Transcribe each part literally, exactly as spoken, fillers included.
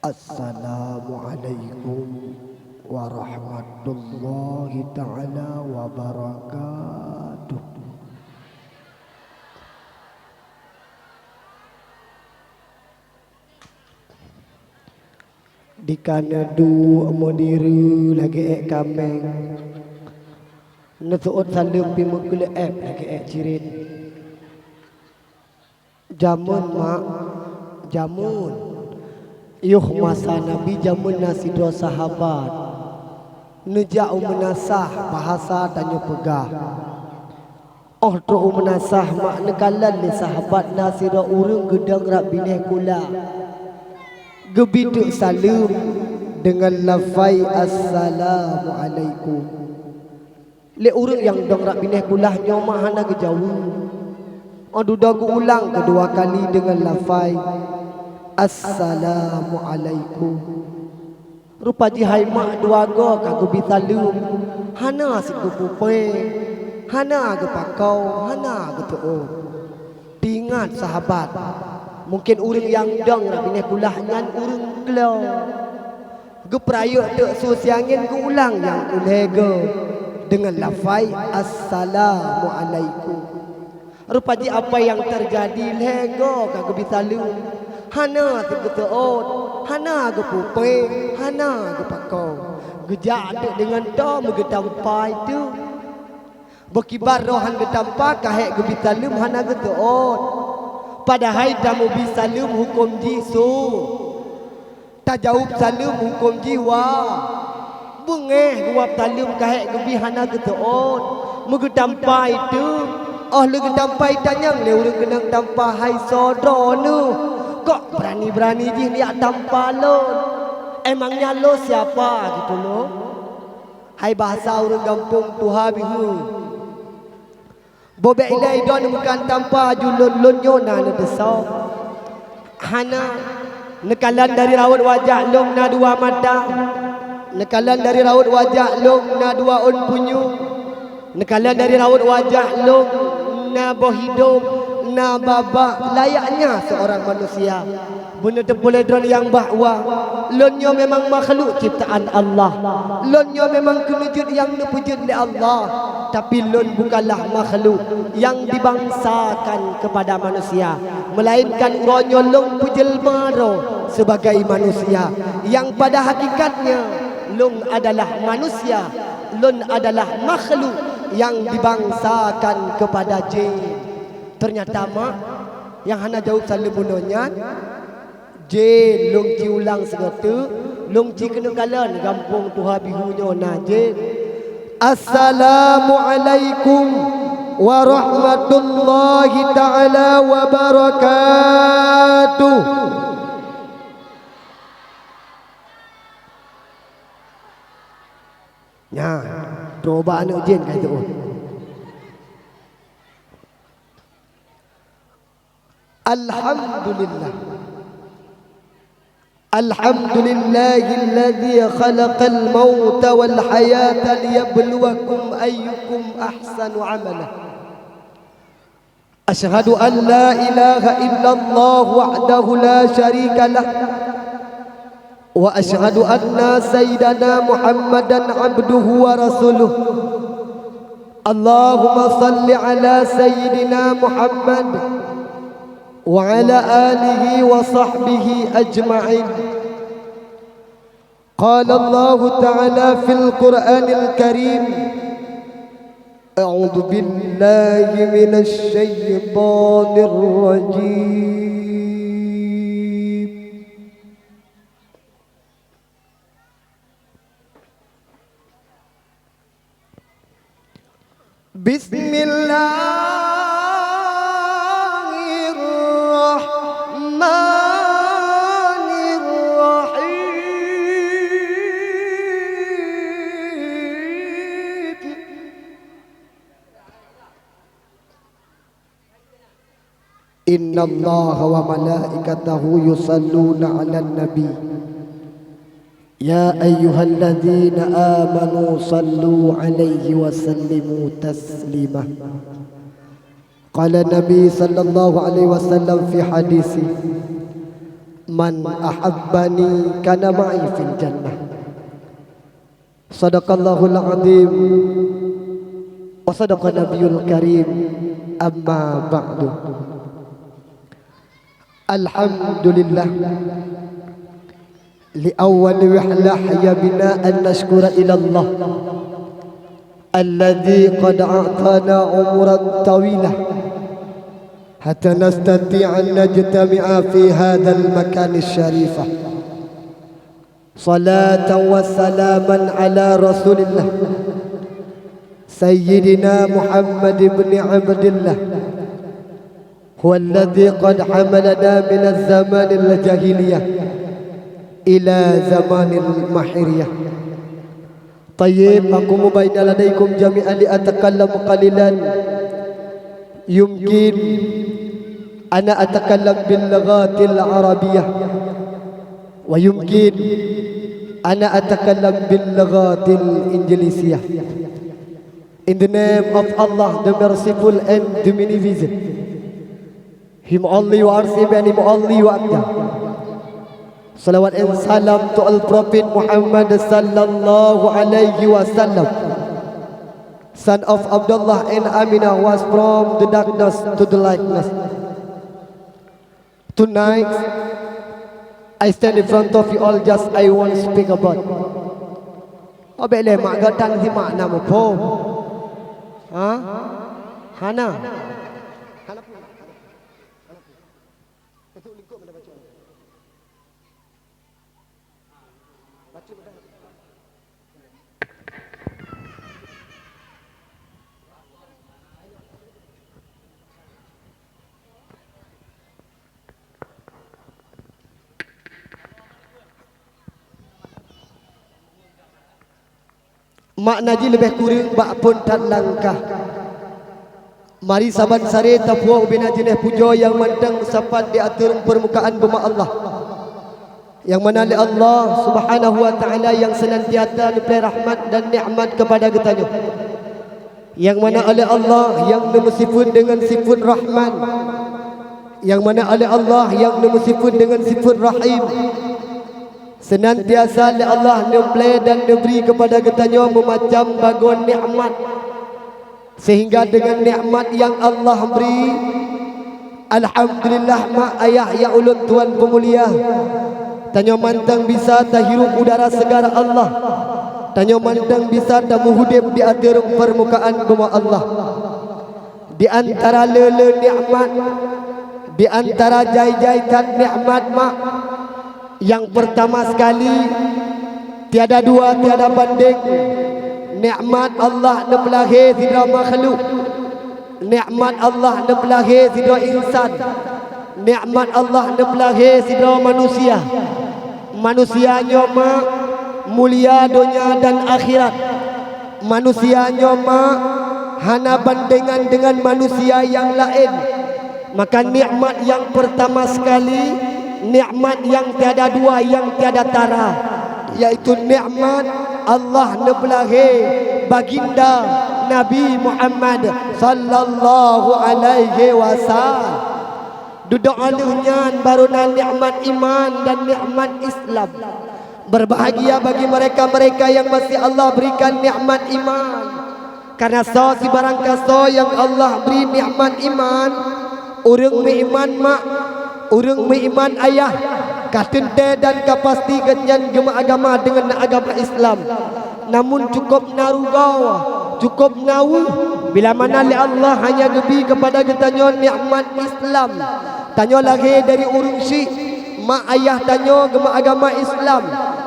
Assalamualaikum warahmatullahi taala wabarakatuh. Dikana duek meudiri lagée ék kaméng, neuseuôt saleuem pih meukeuleueb lagée ék cirét. Jameun mak, jameun. Yoh masa Nabi jameun na sidroe sahabat neujak u meunasah, bahasa tanyoe peugah. Óh trok u meunasah mak neukalon lé sahabat na sidroe ureuëng geudong rab binéh kulah. Geubi teuk saleuem deungon lafai assalamualaikum. Lé ureuëng nyang dong rab binéh kulah nyoe mak hana geujaweueb. Óh dudoe geuulang keudua kali deungon lafai, "Assalamualaikum." Rupa jih hai mak dua goe ka geubi saleuem, hana sit geupeue-peue, hana geupakau, hana geuteuôt. Teuingat sahabat, mungken ureuëng nyang dong rab binéh kulah nyan ureuëng klo. Geupeurayeuk teuk su siangén geuulang nyang ulhée goe deungon lafai, "Assalamualaikum." Rupa jih apa nyang teujadi, lhée goe ka geubi saleuem, hana sit geuteuôt, hana geupeue-peue, hana geupakau. Geujak teuk deungon toe meugeutampa teuk. Beukiban roh han geutampa ka hék geubi saleuem hana geuteuôt. Padahai tameubi saleuem hukôm jih su. Tajaweueb saleuem hukôm jih wa. Beungéh geuwab saleuem ka hék geubi hana geuteuôt. Meugeutampa teuk. Óh lheueh geutampa tanyong lé ureuëng keunong tampa, "Hai soe droeneueh, kok beurani-beurani jih neujak tampa lôn? Emangnya lôn siapa?" gitu lôn. Hai bahasa ureuëng gampông tuha bihu. Bobek ilée idon bukan tampa ju lôn, lôn nyoe na neudeusa. Hana, neukalon dari rawot wajah lôn na dua mata. Neukalon dari rawot wajah lôn na dua ôn punyueng. Neukalon dari rawot wajah lôn na boh hidong, na babah, layaknya seorang manusia. Beuneuteupeu lé droe nyang bahwa lôn nyoe memang makhluk ciptaan Allah. Lôn nyoe memang keuneujeuet nyang neupeujeuet lé Allah, tapi lôn bukanlah makhluk nyang dibangsakan keupada manusia, meulainkan uroe nyoe lôn peujeulma droe sibagai manusia, nyang pada hakikatnya lôn adalah manusia, lôn adalah makhluk nyang dibangsakan keupada jin. Teunyata mak nyang hana jaweueb saleuem bunoe nyan, jén lôn ci ulang sigoe teuk, lôn ci keuneuk kalon gampông tuha bihu nyoe na jén. Assalamualaikum warahmatullahi taala wabarakatuh. Nyan, coba aneuk jén ka itu. Alhamdulillah. Alhamdulillahilladzi khalaqal mauta wal hayata liyabluwakum ayyukum ahsanu amala. Asyhadu an la ilaha illallah wahdahu la syarika lah. Wa asyhadu anna sayyidana Muhammadan abduhu wa rasuluh. Allahumma salli ala sayyidina Muhammad wa ala alihi wa sahbihi ajma'in. Qala Allahu ta'ala fil Qur'anil Karim, a'udzu billahi minasy syaithanir rajim. Bismillahirrahmanirrahim. Innallaha wa malaikatahu yusalluna 'alan nabi. Ya ayyuhalladzina amanu sallu 'alaihi wa sallimu taslima. Qala Nabi sallallahu alaihi wasallam fi hadisi, Man ahabbani kana ma'i fil jannah. Sadaqallahul azim wa sadaqa nabiyul karim. Amma ba'du. Alhamdulillah. Li awwali wahlah ya bina an nasyukura ilallah alladzi qad a'tana umuran tawila hatta nastati'a an najtami'a fi hadzal makani syarifah. Salatan wa salaman ala Rasulillah Sayyidina Muhammad ibn Abdillah, huwa alladzi qad hamalana min az-zamanil jahiliyah ila zamanil mahiriyah. Tayyib, aqumu baina ladaikum jami'an li atakallam qalilan. Yumkin ana atakallam bil lughatil arabiyyah, wa yumkin ana atakallam bil lughatil injlisiyah. In the name of Allah, the merciful and the beneficent. Him only wa arsi bani him only wa abda. Salawat and salam to all Prophet Muhammad sallallahu alaihi wasallam, son of Abdullah and Aminah, was from the darkness to the lightness. Tonight, I stand in front of you all, just I want to speak about. Oh, bèk lé mak geutanyoe simak na muphom. Ha? Hana. Hana. Makna jih leubeh kureueng bak phon that langkah. Mari saban saré tapuwoe ubena jeunèh pujoe nyang mantong meusapat di ateueh permukaan bumoe Allah. Nyang mana lé Allah Subhanahu wa Ta'ala nyang seunantiasa neuplé rahmat dan nikmat keupada geutanyoe. Nyang mana oleh Allah nyang neumeusifeuet deungon sifeuet Rahman. Nyang mana oleh Allah nyang neumeusifeuet deungon sifeuet Rahim. Seunantiasa lé Allah neuplé dan neubri keupada geutanyoe meumacam bagoe nikmat. Sehingga deungon nikmat nyang Allah bri, alhamdulillah, mak ayah nyang ulôn tuan peumulia, tanyoe mantong bisa tahirup udara segar Allah. Tanyoe mantong bisa tameuhudép di ateueh permukaan bumoe Allah. Di antara le-le nikmat, di antara jai-jai that nikmat, mak, nyang peurtama sekali, tiada dua, tiada bandeng, nikmat Allah neupeulahé sidroe makhluk. Nikmat Allah neupeulahé sidroe insan. Nikmat Allah neupeulahé sidroe manusia. Manusia nyoe, mak, mulia donya dan akhirat. Manusia nyoe, mak, hana bandengan deungon manusia nyang laén. Maka nikmat nyang peurtama sekali, nikmat nyang tiada dua, nyang tiada tara, yaitu nikmat Allah neupeulahé Baginda Nabi Muhammad sallallahu alaihi wasallam. Dudoe lheueh nyan barô na nikmat iman dan nikmat Islam. Berbahagia bagi mereka-mereka yang masih Allah berikan nikmat iman. Karena soe sibarang kasoe nyang Allah bri nikmat iman, ureuëng meuiman mak, ureuëng meuiman ayah, ka teuntée dan ka pasti geuhnyan geumeuagama deungon agama Islam. Namun cukôp na rugoe, cukôp na weueh, bila mana lé Allah hanya geubri keupada geutanyoe nikmat Islam. Tanyoe lahé dari ureuëng syik, mak ayah tanyoe geumeuagama Islam.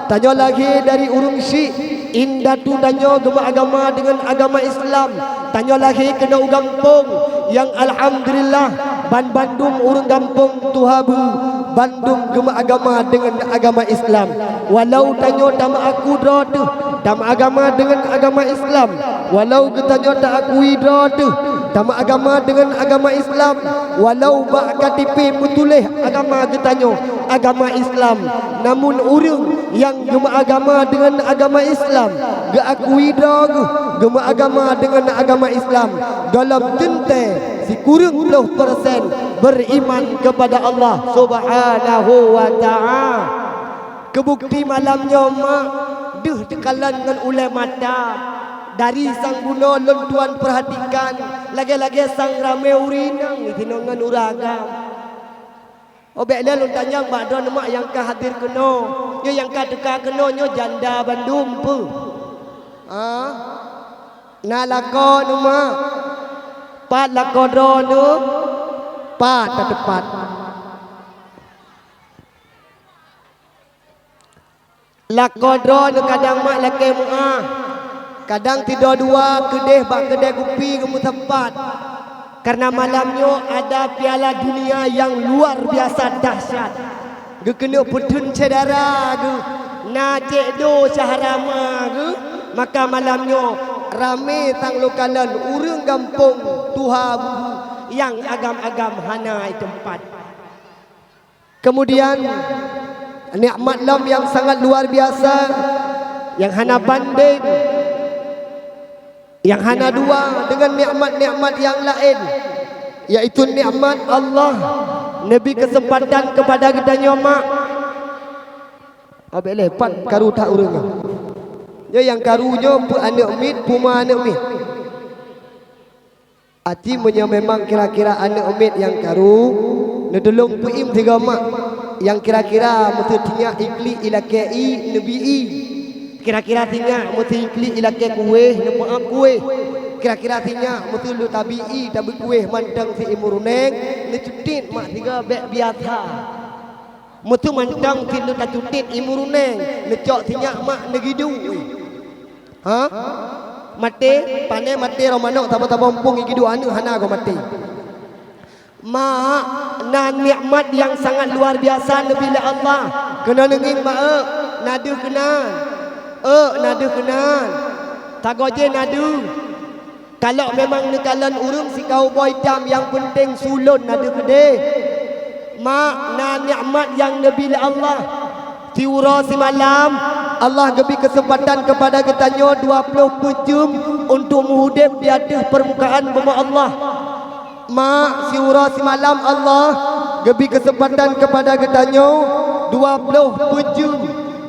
Tanyoe lahé dari ureuëng syik, indatu tanyoe geumeuagama deungon agama Islam. Tanyoe lahé keunoe u gampông nyang alhamdulillah, banbandum ureuëng gampông tuha beuh bandum geumeuagama deungon agama Islam. Walau tanyoe tameuaku droe teuh tameuagama deungon agama Islam, walau geutanyoe taakui droe teuh tameuagama deungon agama Islam, walau bak K T P meutuléh agama geutanyoe agama Islam, namun ureuëng nyang geumeuagama deungon agama Islam, geuakui droe geuh geumeuagama deungon agama Islam, gohlom teuntée sikureueng ploh persen beriman kepada Allah Subhanahu wa Ta'ala. Keubukti malam nyoe mak deuh teukalon ngon ulée mata. Dari sang bunoe lôn tuan peurhatikan, lagée-lagée sang ramé ureuëng inong ngon ureuëng agam. Oh, bék lé lôn tanyong bak droeneuh mak nyang ka hadir keunoe, nyoe nyang ka teuka keunoe nyoe janda bandum peue? Ah? Na lakoe neuh mak? Pat lakoe droeneuh? Pat tateupat. Lakoe droeneuh kadang mak lakée meuáh, kadang tidoe dua keudeh bak keudée kupi geumeusapat. Karena malam nyoe ada piala dunia nyang luar biasa dahsyat. Geukeuneuk peutheun syedara geuh, na cék do syahara ma geuh, maka malam nyoe ramé sang lôn kalon ureuëng gampông tuha buhu nyang agam-agam hana teumpat. Kemudian, nikmat lom nyang sangat luar biasa, nyang hana bandeng, nyang hana dua deungon nikmat-nikmat nyang laén, yaitu nikmat Allah neubi keuseumpatan keupada geutanyoe mak. Abéh lé pat karu that ureuëng nyoe. Nyoe nyang karu nyoe peue aneuëk miet, peue ma aneuëk miet. Aci meunyoe memang kira-kira aneuëk miet nyang karu, neutulông peuiem sigoe mak, nyang kira-kira meuseu sinyak iklik ilakée ié neubi ié. Kira-kira sinyak meuseu iklik ilakée kuéh neupeuab kuéh. Kira-kira sinyak meuseu lôn tabi ié tabi kuéh mantong si ié meuruneng, neucutit mak sigoe bék biasa. Meuseu mantong si lôn tacutit ié meuruneng, neucok sinyak mak neugidu. Ha? Maté, pané maté roh manok saboh-saboh muphom igidu aneuëk hana goe maté. Mak, na nikmat nyang sangat luar biasa neubi lé Allah. Keunoe neungieng mak, eu, na deuh keunan. Eu, na deuh keunan. Sagoe jih na deuh. Kalok memang neukalon ureuëng sikauboi cam nyang peunteng sulon na deuh keudeh. Mak, na nikmat nyang neubi lé Allah. Siuroe simalam, Allah geubi keuseumpatan keupada geutanyoe dua ploh peuet jeuem untuk meuhudeb di ateueh peurmukaan bumoe Allah. Mak, siuroe simalam Allah geubi keuseumpatan keupada geutanyoe dua ploh peuet jeuem.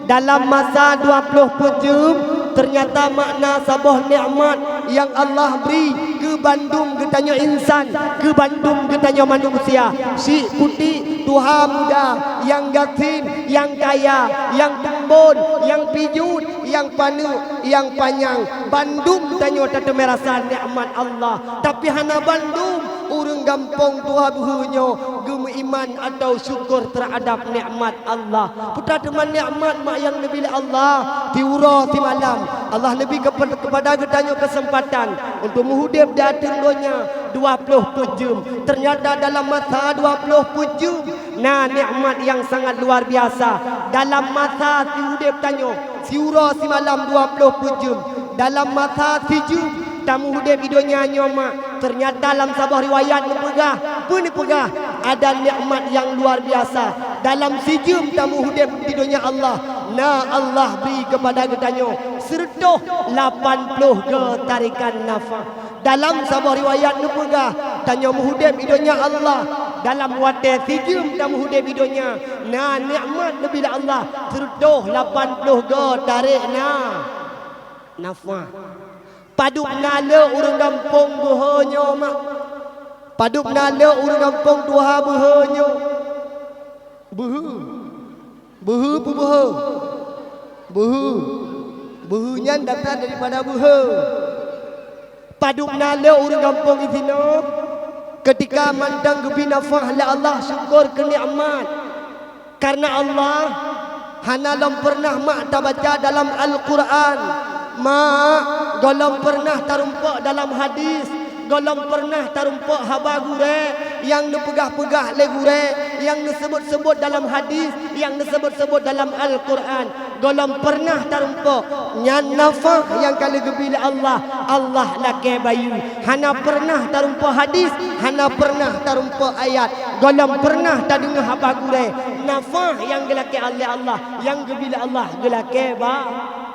Dalam masa dua ploh peuet jeuem, teunyata mak na saboh nikmat nyang Allah bri keu bandum geutanyoe insan, keu bandum geutanyoe manusia. Syiek putik, tuha muda, nyang gasien, nyang kaya, nyang tumbon, nyang pijuet, nyang paneuk, nyang panyang, bandum tanyoe tateumé rasa nikmat Allah. Tapi hana bandum ureuëng gampông tuha beuhe nyoe geumeuiman atawa syukur teuhadab nikmat Allah. Peue teuma nikmat mak nyang neubi lé Allah, siuroe simalam Allah neubi keupada geutanyoe keuseumpatan untuk meuhudeb di ateueh donya dua ploh peuet jeuem. Teunyata dalam masa dua ploh peuet jeuem na nikmat nyang sangat luar biasa. Dalam masa siudeb tanyoe siuroe simalam dua ploh peuet jeuem, dalam masa sijeuem tameuhudeb di donya nyoe mak, teunyata lam saboh riwayat neupeugah, peue neupeugah, ada nikmat nyang luar biasa. Dalam sijeuem tameuhudeb di donya Allah, na Allah bri keupada geutanyoe seureutôh lapan ploh goe tarikan nafah. Dalam saboh riwayat neupeugah, tanyoe meuhudeb di donya Allah, dalam watée sijeuem tameuhudeb di donya, na nikmat neubi lé Allah seureutôh lapan ploh goe tarek na nafah. Padub na le ureuëng gampông beuhe nyoe mak? Padub na le ureuëng gampông tuha beuhe nyoe? Beuhe. Beuhe peue beuhe? Beuhe. Beuhe nyan datang daripada beuhe. Padub na le ureuëng gampông di sinoe, keutika mantong geubi nafah lé Allah syukur keu nikmat. Karena Allah hana lom peureunah mak tabaca dalam Al-Quran. Mak, gohlom peureunah tarumpok dalam hadis, gohlom peureunah tarumpok haba gurée nyang neupeugah-peugah lé gurée, nyang neuseubut-seubut dalam hadis, nyang neuseubut-seubut dalam Al-Quran. Gohlom peureunah tarumpok. Nyan nafah nyang ka lheueh geubi lé Allah. Allah lakée bayeue. Hana peureunah tarumpok hadis, hana peureunah tarumpok ayat. Gohlom peureunah tadeungoe haba gurée. Nafah nyang geulakée lé Allah, nyang geubi lé Allah geulakée ba.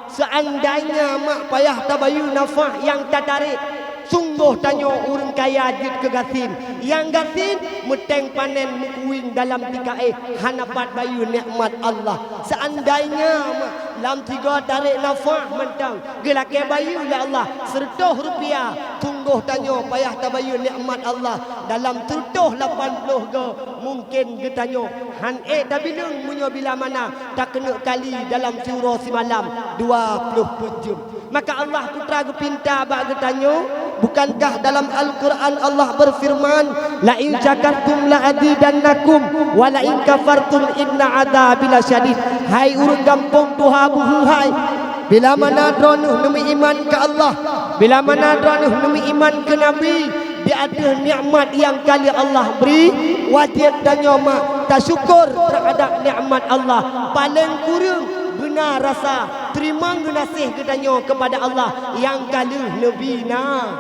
Seandainya mak payah tabayeue nafah nyang tatarek, Sunggoh tanyoe ureuëng kaya jeuet keu gasien. Nyang gasien meuténg panen meukuweng dalam tika éh, hana pat bayeue nikmat Allah. Seandainya ma-, lam tiga tarek nafah mantong geulakée bayeue lé Allah seureutôh rupiah, sunggoh tanyoe payah tabayeue nikmat Allah dalam seureutôh lapan ploh goe. Mungken geutanyoe han ék tabileung meunyoe bila mana takeuneuk kali dalam siuroe simalam dua ploh peuet jeuem. Maka Allah Putra geupinta bak geutanyoe, bukankah dalam Al-Quran Allah beufeureuman, "La in syakartum la azidannakum, wa la in kafartum inna adzabi lasyadid." Hai ureuëng gampông tuha beuhe hai, bila mana droeneueh neumeuiman keu Allah, bila mana droeneueh neumeuiman keu Nabi, di ateueh nikmat nyang ka lheueh Allah bri, wajéb tanyoe ma tasyukur teuhadab nikmat Allah. Paleng kureueng beuna rasa teurimong geunaséh geutanyoe keupada Allah nyang ka lheueh neubi na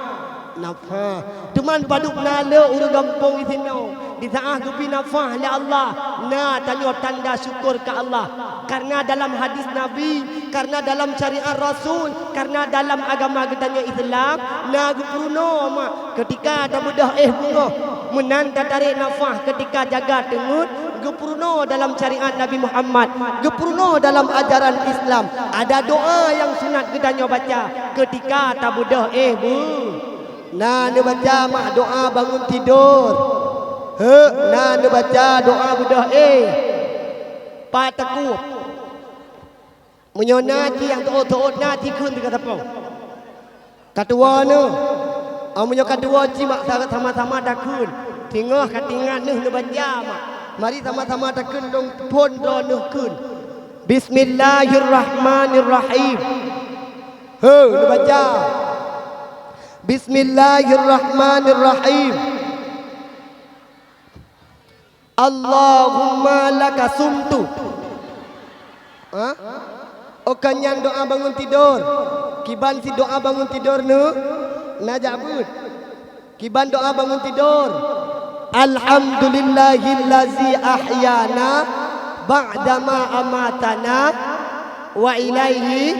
nafah. Teuma padub na le ureuëng gampông disinoe, di saát geubi nafah lé Allah, na tanyoe tanda syukur keu Allah. Karena dalam hadis Nabi, karena dalam syariat Rasul, karena dalam agama geutanyoe Islam, na geupeurunoe ma keutika tabeudôh éh beungoh, meunan tatarek nafah keutika jaga teungeut, geupeurunoe dalam syariat Nabi Muhammad, geupeurunoe dalam ajaran Islam. Ada doa nyang sunat geutanyoe baca keutika tabeudôh éh beu-, na neubaca ma doa bangun tidur. Heu, na neubaca doa beudôh éh. Pat takue. Meunyoe na cit nyang teuôt-teuôt na cit kheun teuka sapoe. Ka tuwoe neuh. Meunyoe ka tuwoe cit mak sa-, sama-sama takheun. Singoh ka tingat neuh neubaca mak. Mari sama-sama takheun lôn phon droeneueh kheun. Bismillahirrahmanirrahim. Heu, neubaca. Bismillahirrahmanirrahim. Allahumma laka sumtu. Ha? Oh, ka nyan doa bangun tidur. Kiban cit doa bangun tidur neuh, na jak beuet. Kiban doa bangun tidur. Alhamdulillahillazi ahyana ba'dama amatana wa ilaihi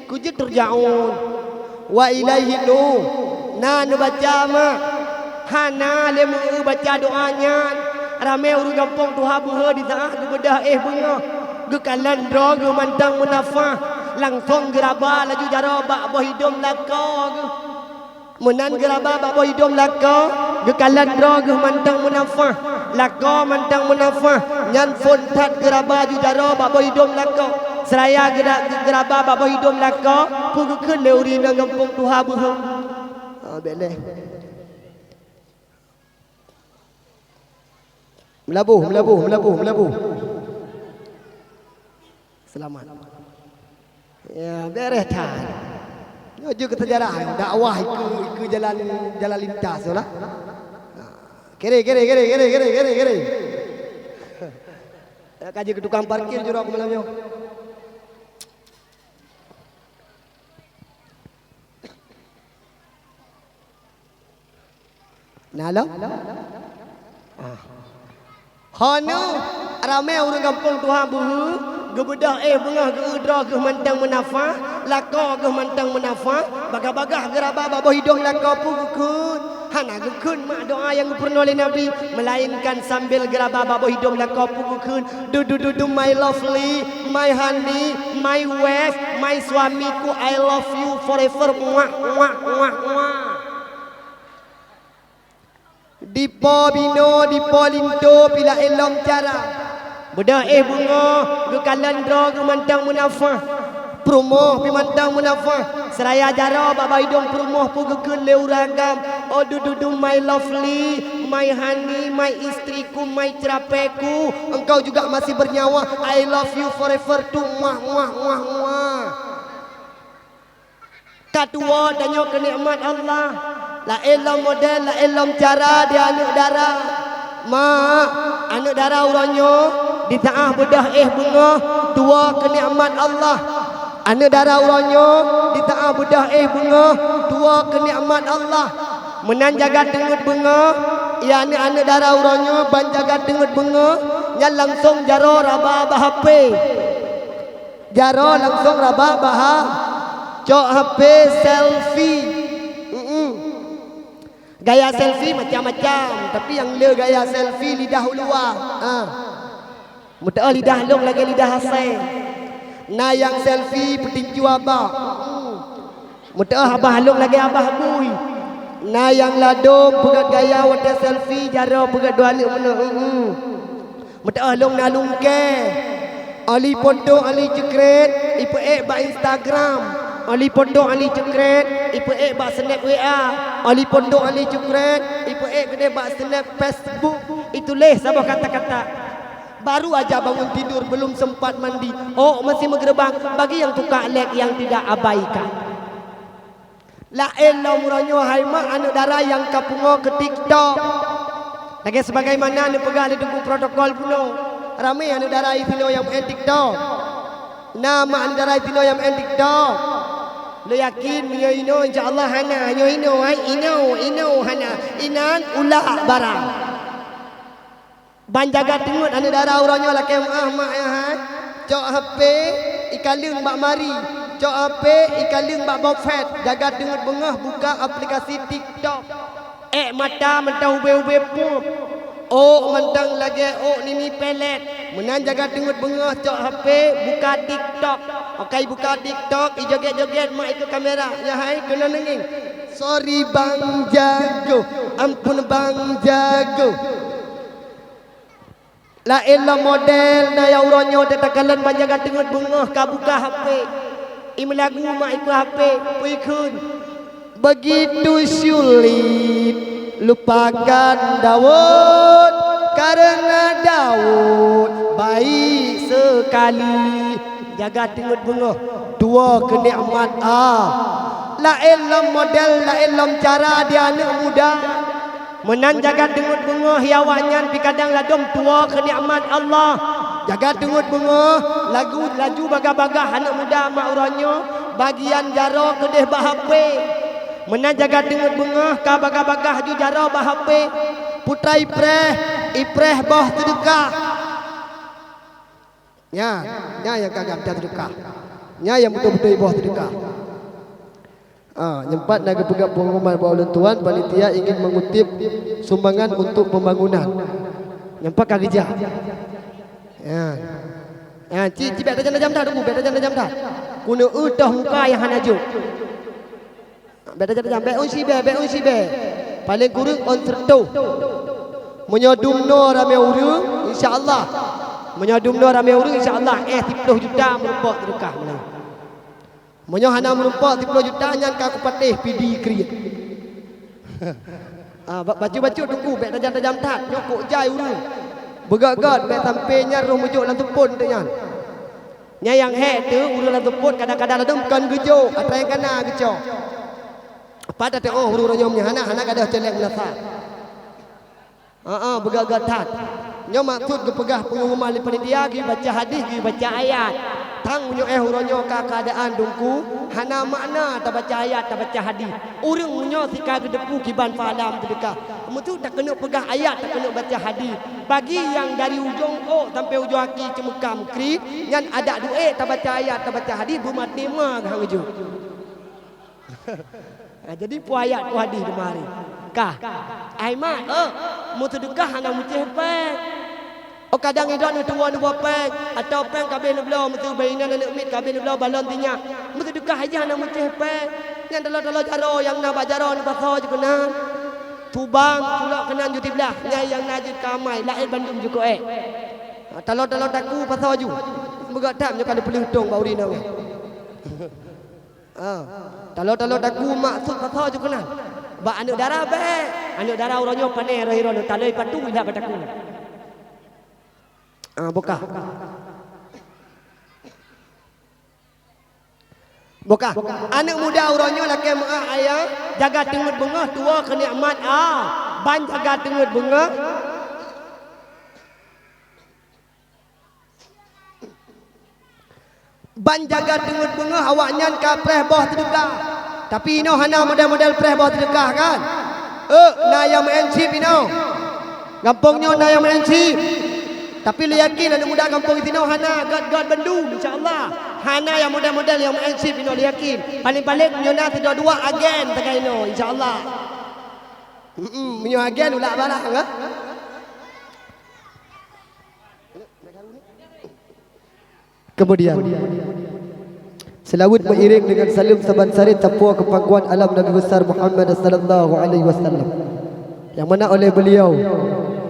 Kujeuet turja'un. Wa ilaihin nusyur. Na neubaca mak. Hana lé meu baca doa nyan. Ramé ureuëng gampông tuha beuhe di saát geubeudôh éh beungoh. Geukalon droe geuh mantong meunafah. Langsong geuraba laju jaroe bak boh idong lakoe geuh. Meunan geuraba bak boh idong lakoe, geukalon droe geuh mantong meunafah. Lakoe mantong meunafah, nyan phon that geuraba ju jaroe bak boh idong lakoe. Seuraya geura-, geuraba bak boh idong lakoe, peue geukheun lé ureuëng inong gampông tuha beuhe. Ah, bék lé. Meulaboh, meulaboh, meulaboh, meulaboh. Seulamat. Ya, beres that. Nyoe jeuet keu seujarah, dakwah ikeue, ikeue jalan, jalan lintas tu lah. Ha. Kere, kere, kere, kere, kere, kere, kere. Ya, ka jeuet keu tukang parkir jurok malam nyoe. Na lom? Ah. Hana, ramé ureuëng gampông tuha beuhe, geubeudôh éh beungoh geu-eu droe geuh mantong meunafah, lakoe geuh mantong meunafah, bagah-bagah geuraba bak boh idong lakoe peue geukheun. Hana geukheun mak doa nyang geupeurunoe lé Nabi, meulainkan sambil geuraba bak boh idong lakoe peue geukheun, "Du, du, du, du, my lovely, my honey, my wife, my suamiku, I love you forever, muah, muah, muah, muah." Dipo binoe, dipo linto, pih laén lom cara. Beudôh éh beungoh, geukalon droe geuh mantong meunafah. Peurumoh pih mantong meunafah. Seuraya jaroe bak boh idong peurumoh peue geukheun lé ureuëng agam. "Oh, du, du, du, my lovely, my honey, my istriku, my cerapeku. Engkau juga masih bernyawa. I love you forever too. Muah, muah, muah, muah." Ka tuwoe tanyoe keu nikmat Allah. Laén lom model, laén lom cara di aneuëk dara. Mak, aneuëk dara uroe nyoe di saát beudôh éh beungoh tuwoe keu nikmat Allah. Aneuëk dara uroe nyoe di saát beudôh éh beungoh tuwoe keu nikmat Allah. Meunan jaga teungeut beungoh, ya aneuëk-aneuëk dara uroe nyoe ban jaga teungeut beungoh, nyan langsong jaroe raba bak H P. Jaroe langsong raba bak ha-, cok H P selfie. Mm-mm. Gaya selfie macam-macam, tapi nyang le gaya selfie lidah u luwa. Ha. Meuteu'oh lidah lôn lagèe lidah asèe. Na nyang selfie peutinju abah. Hmm. Meuteu'oh abah lôn lagèe abah bui. Na nyang ladôm peugèt gaya watèe selfie jaroe peugèt dua aneuk meunoe. Hmm. Meuteu'oh lôn na lungkée. Oli foto oli ceukret, ipeuék bak Instagram. Oli foto oli ceukret, ipeuék bak snap W A. Oli foto oli ceukret, ipeuék keudeh bak snap Facebook. Ituléh saboh kata-kata. Baru aja bangun tidur, belum sempat mandi. Oh, masih meugeureubeung, bagi nyang tukak lek nyang tidak abaikan. Laén lom uroe nyoe hai mak aneuk dara nyang ka pungo keu TikTok. Lagèe sebagaimana neupeugah lé Teungku protokol bunoe, ramé aneuk dara sinoe nyang meu'en TikTok. Na mak aneuk dara sinoe nyang meu'en TikTok. Lôn yakin meunyoe inoe insya Allah hana, nyoe inoe hai inoe, inoe hana, inan ulak barang. Ban jaga teungeut aneuk dara uroe nyoe lakée meu'ah mak ayah hai. Cok H P, ikaleueng bak mari. Cok H P, ikaleueng bak bopet. Jaga teungeut beungoh buka aplikasi TikTok. Ék mata mantong ubé-ubé pueb. Ôk mantong lagée ôk nini pelet. Meunan jaga teungeut beungoh cok H P, buka TikTok. Okai buka TikTok, ijoget-joget mak ikeu kamera. Ayah hai keunoe neungieng. Sorry Bang Jago, ampun Bang Jago. Laén lom model na nyang uroe nyoe teuh takalon ban jaga teungeut beungoh ka buka H P. Imeulagu mak ikeu H P, peue ikheun. Begitu sulit lupakan Daud, karena Daud baik sekali. Jaga teungeut beungoh, tuwoe keu nikmat Allah. Laén lom model, laén lom cara di aneuk muda. Meunan jaga teungeut beungoh, ya awaknyan pih kadang ladom tuwoe keu nikmat Allah. Jaga teungeut beungoh, lagu laju bagah-bagah aneuk muda mak uroe nyoe, bagian jaroe keudeh bak H P. Meunan jaga teungeut beungoh, ka bagah-bagah ju jaroe bak H P. Putra ipreh, ipreh boh seudeukah. Nyan, nyan nyang ka gata seudeukah. Nyan nyang beutôi-beutôi iboh seudeukah. Ah, nyoe pat na geupeugah pengumuman bak ulôn tuan, panitia ingin mengutip sumbangan untuk pembangunan. Nyoe pat ka geujak. Ya. Ya, ci, ci bèk tajam-tajam that, Teungku, bèk tajam-tajam that. Keuneuk eu toh muka nyang hana jok. Bèk tajam-tajam, bèk ôn sibèe, bèk ôn sibèe. Paleng kureueng ôn seureutôh. Meunyoe dumnoe ramé ureueng, insya Allah. Meunyoe dumnoe ramé ureueng, insya Allah, eh, siploh juta meurumpok seudeukah meunyoe. Meunyoe hana meurumpok siploh juta, nyan ka kupatéh pidi kriet. Ah, ba-, bacut-bacut Teungku, bèk tajam-tajam that, nyoe kok jai ureueng. Beugöt-göt, bèk sampoe nyan roh meujok lam teupon teuk nyan. Nyan nyang hék teuh, ureueng lam teupon kadang-kadang ladôm kon geujok, atra nyang kana geucok. Pat teu'oh ureueng nyoe hana, hana gadôh ceuléng meunasah. Heeh, beugöt-göt that. Nyoe maksud geupeugah pengumuman lé panitia, geubaca hadih, geubaca ayat. Tang meunyoe éh uroe nyoe ka keuadaan Teungku, hana makna tabaca ayat, tabaca hadih. Ureueng meunyoe sika geuteupeue kiban pahala meuseudeukah. Meusut takeuneuk peugah ayat, takeuneuk baca hadih. Bagi nyang dari ujong ôk sampoe ujong aki ceumeukam kriet, nyan adak duek tabaca ayat, tabaca hadih, beumaté ma geuhanjeuet. Ha, jadi peue ayat peue hadih teuma hari. Kah. Ai mak, eh, meuseudeukah hana meucéh péng. Oh, kadang idok neutuwoe neuboh péng, atawa péng ka abéh neubloe, meuseu bak inan aneuk miet ka abéh neubloe balon sinyak. Meuseudeukah aja hana meucéh péng. Nyan taloe-taloe jaroe nyang na bak jaroe neupasoe jikeunan. Tubang, tulok keunan ju siblah, nyan nyang na jeuet keu amai, laén bandum jikeuék. Ha, taloe-taloe taku pasoe ju. Beugöt that nyoe ka neupeuleueh tong bak ureueng inong nyan. Ah, taloe-taloe taku maksud pasoe ju keunan. Bak aneuk dara bèk. Aneuk dara uroe nyoe pané roh-roh nyoe taloe patu idak bak taku. Ah, bukah. Bukah. Aneuk muda uroe nyoe lakée meu'ah ayah, jaga teungeut beungoh tuwoe keu nikmat Allah. Ban jaga teungeut beungoh. Ban jaga teungeut beungoh awaknyan ka preh boh seudeukah. Tapi inoe hana model-model preh boh seudeukah kan? Euk, na nyang meu'en chip inoe. Gampông nyoe na nyang meu'en chip. Tapi lôn yakin aneuk muda gampông sinoe hana, göt-göt bandum, insya Allah. Hana nyang model-model nyang meu'en chip inoe lôn yakin. Paléng-paléng nyoe na sidua dua agen sagai inoe, insya Allah. Mm-mm, meunyoe agen ulak barang, ha? Kemudian, seulaweuet meuiréng deungon saleuem saban sarit sapeue keu pangkuan alam Nabi Besar Muhammad sallallahu alaihi wasallam, nyang mana oleh beuliau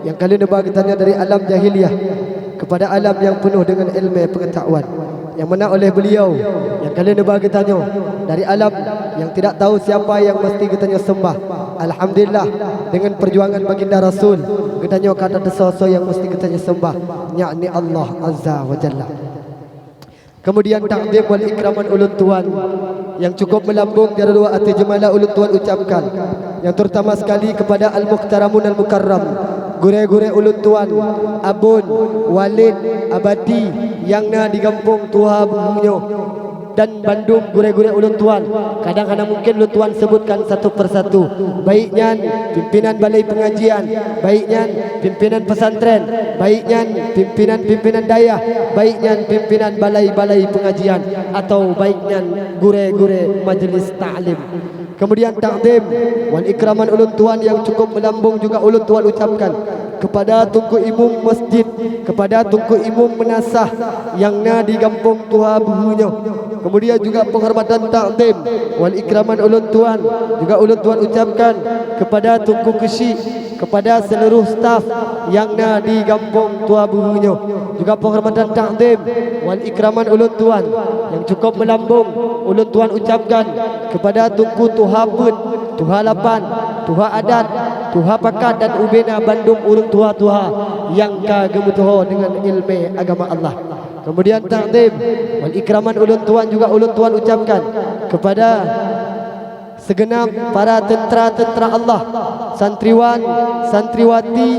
nyang ka lheueh neuba geutanyoe dari alam jahiliyah kepada alam nyang peunoh deungon ileumèe peungeutahuan, nyang mana oleh beuliau nyang ka lheueh neuba geutanyoe dari alam nyang tidak tahu siapa nyang meusti geutanyoe seumbah. Alhamdulillah, deungon peujuangan Baginda Rasul, geutanyoe ka tateupeue soe nyang meusti geutanyoe seumbah, yakni Allah Azza wa Jalla. Kemudian takzim wal ikraman ulôn tuan nyang cukup meulambông jaroe dua ateueh jeumala ulôn tuan ucapkan, nyang terutama sekali kepada al-muhtaramun al-mukarram, gurèe-gurèe ulôn tuan, abon, waled, abati nyang na di gampông tuha beuhunyoe, dan bandum gurèe-gurèe ulôn tuan. Kadang hana mungkin ulôn tuan seubutkan satu persatu, baik nyan pimpinan balai peungajian, baik nyan pimpinan pesantren, baik nyan pimpinan-pimpinan dayah, baik nyan pimpinan balai-balai peungajian, atau baik nyan gurèe-gurèe majeulis taklim. Kemudian takzim wal ikraman ulôn tuan nyang cukup meulambông juga ulôn tuan ucapkan kepada Teungku Imum Masjid, kepada Teungku Imum Meunasah nyang na di gampông tuha beuhunyoe. Kemudian juga penghormatan takzim wal ikraman ulôn tuan juga ulôn tuan ucapkan kepada Teungku Keuchik, kepada seluruh staf nyang na di gampông tuha beuhunyoe. Juga penghormatan takzim wal ikraman ulôn tuan nyang cukup meulambông ulôn tuan ucapkan kepada Teungku Tuha Peuet, Tuha Lapan, Tuha Adat, Tuha Pakat dan ubena bandum ureuëng tuha-tuha nyang ka geumeutuho deungon ileumèe agama Allah. Kemudian takzim wal ikraman ulôn tuan juga ulôn tuan ucapkan kepada segenap para teuntara-teuntara Allah, santriwan, santriwati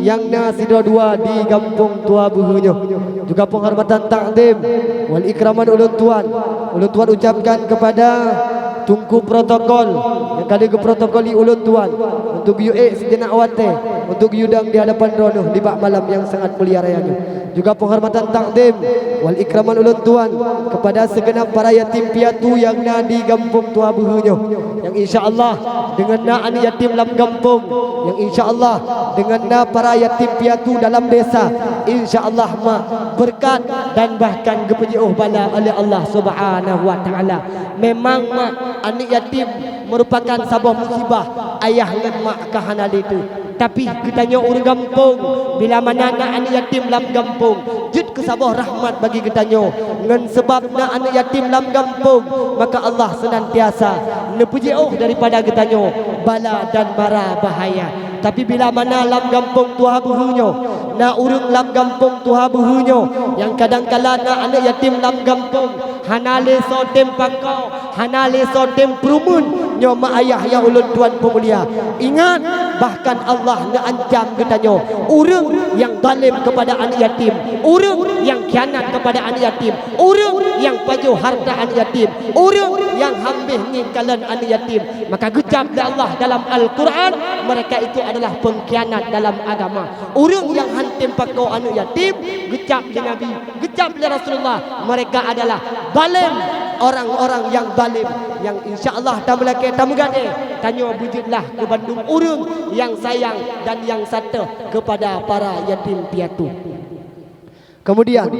nyang na sidroe dua di gampông tuha beuhunyoe. Juga penghormatan takzim wal ikraman ulôn tuan, ulôn tuan ucapkan kepada Teungku protokol nyang ka lheueh geuprotokoli ulôn tuan untuk geuyue ék sijeunap watèe untuk geuyue dong di hadapan Droeneueh nibak malam nyang sangat mulia raya nyoe. Juga penghormatan takzim wal ikraman ulôn tuan kepada segenap para yatim piatu nyang na di gampông tuha beuhunyoe, nyang insya Allah deungon na aneuk yatim lam gampông, nyang insya Allah deungon na para yatim piatu dalam desa, insya Allah mak beureukat dan bahkan geupeujiôh bala oleh Allah Subhanahu wa Taala. Memang mak, aneuk yatim meurupakan saboh musibah, ayah ngon mak ka hana lé teuh. Tapi geutanyoe ureuëng gampông, bila mana na aneuk yatim lam gampông, jeuet keu saboh rahmat bagi geutanyoe. Ngon seubab na aneuk yatim lam gampông, maka Allah seunantiasa neupeujiôh daripada geutanyoe bala dan mara bahaya. Tapi bila mana lam gampông tuha beuhunyoe, na ureuëng lam gampông tuha beuhunyoe nyang kadang kala na aneuk yatim lam gampông, hana lé soe tem pakoe, hana lé soe tem peureumeun, nyoe mak ayah nyang ulôn tuan peumulia. Ingat, bahkan Allah neuancam geutanyoe, ureuëng nyang zalem keupada aneuk yatim, ureuëng nyang khianat keupada aneuk yatim, ureuëng nyang pajoh hareuta aneuk yatim, ureuëng nyang hambéh ngieng kalon aneuk yatim, maka geucab lé Allah dalam Al-Quran, mereka itu adalah pengkhianat dalam agama. Ureuëng nyang han tem pakoe aneuk yatim, geucab lé Nabi, geucab lé Rasulullah, mereka adalah zalem, orang-orang yang zalim, yang insya Allah tameulakée tameugadée, tanyoe beujeuet lah keu bandum ureuëng nyang sayang dan nyang satéh keupada para yatim piatu. Kemudian,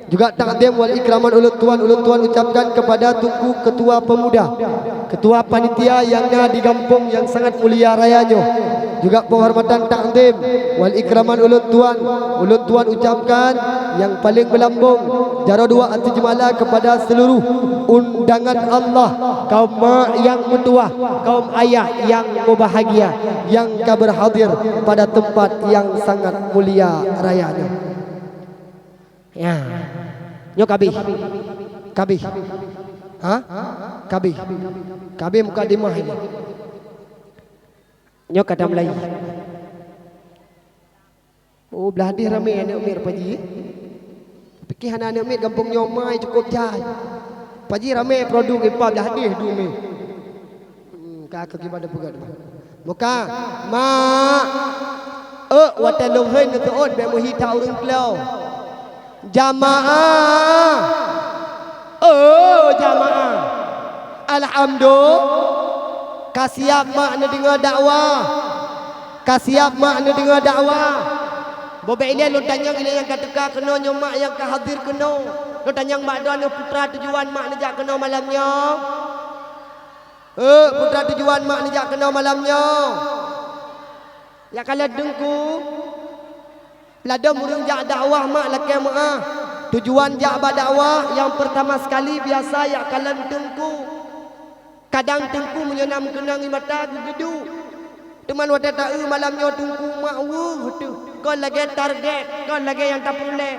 juga takzim wal ikraman ulôn tuan, ulôn tuan ucapkan kepada Teungku Ketua Pemuda, Ketua Panitia nyang na di gampông nyang sangat mulia raya nyoe. Juga penghormatan takzim wal ikraman ulôn tuan, ulôn tuan ucapkan nyang paleng meulambong jaroe dua ateueh jeumala kepada seluruh undangan Allah, kaum mak nyang meutuwah, kaum ayah nyang meubahagia, nyang ka berhadir pada tempat nyang sangat mulia raya nyoe. Ya. Nyoe kabeh. Kabeh. Ha? Kabeh. Kabeh mukadimah ini. Nyoe kata Melayu. Oh, blah deh ramé aneuk miet Pak Haji. Pike hana aneuk miet gampông nyoe mai cukup jai. Pak Haji ramé produk ipa blah deh dumé. Hmm, ka keu gimana peugah tu? Muka, mak, eh, watée lôn hei neuteuôt bék meuhi that ureuëng klo. Jamaah, oh, jamaah. Alhamdulillah. Ka siab mak neudeungoe dakwah. Ka siab mak neudeungoe dakwah. Bobek ilée lôn tanyong ilée nyang ka teuka keunoe nyoe mak nyang ka hadir keunoe. Lôn tanyong bak droeneuh putra tujuan mak neujak keunoe malam nyoe. Eh, putra tujuan mak neujak keunoe malam nyoe. Ya kalon teungku. Ladom ureuëng jak dakwah mak lakée meuáh. Tujuan jak bak dakwah nyang peurtama sekali biasa jak kalon teungku. Kadang teungku meunyoe na meukeunong ie mata geugeudu. Teuma watée taeu malam nyoe teungku mak weueh teuh. Kon lagée target, kon lagée nyang tapeureulée.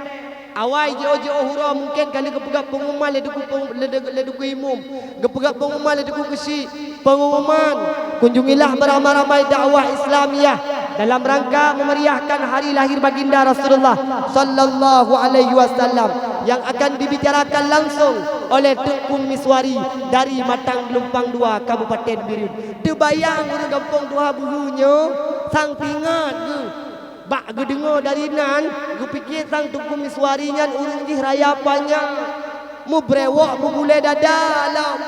Awai jiôh-jiôh uroe mungken ka lheueh geupeugah peungumuman lé teungku peng-, lé, lé, lé teungku imum. Geupeugah peungumuman lé teungku keuchik. Pengumuman, kunjungilah beramai-ramai dakwah Islamiyah dalam rangka memeriahkan hari lahir baginda Rasulullah sallallahu alaihi wasallam yang akan dibicarakan langsung oleh Teungku Miswari dari Matang Geulumpang Dua, Kabupaten Bireuen. Teubayang ureuëng gampông tuha beuhu nyoe, sang tingat geuh. Bak geudeungoe dari nan, geupike sang Teungku Miswari nyan ureuëng jih raya panyang. Mubrewok meubulée dada lom.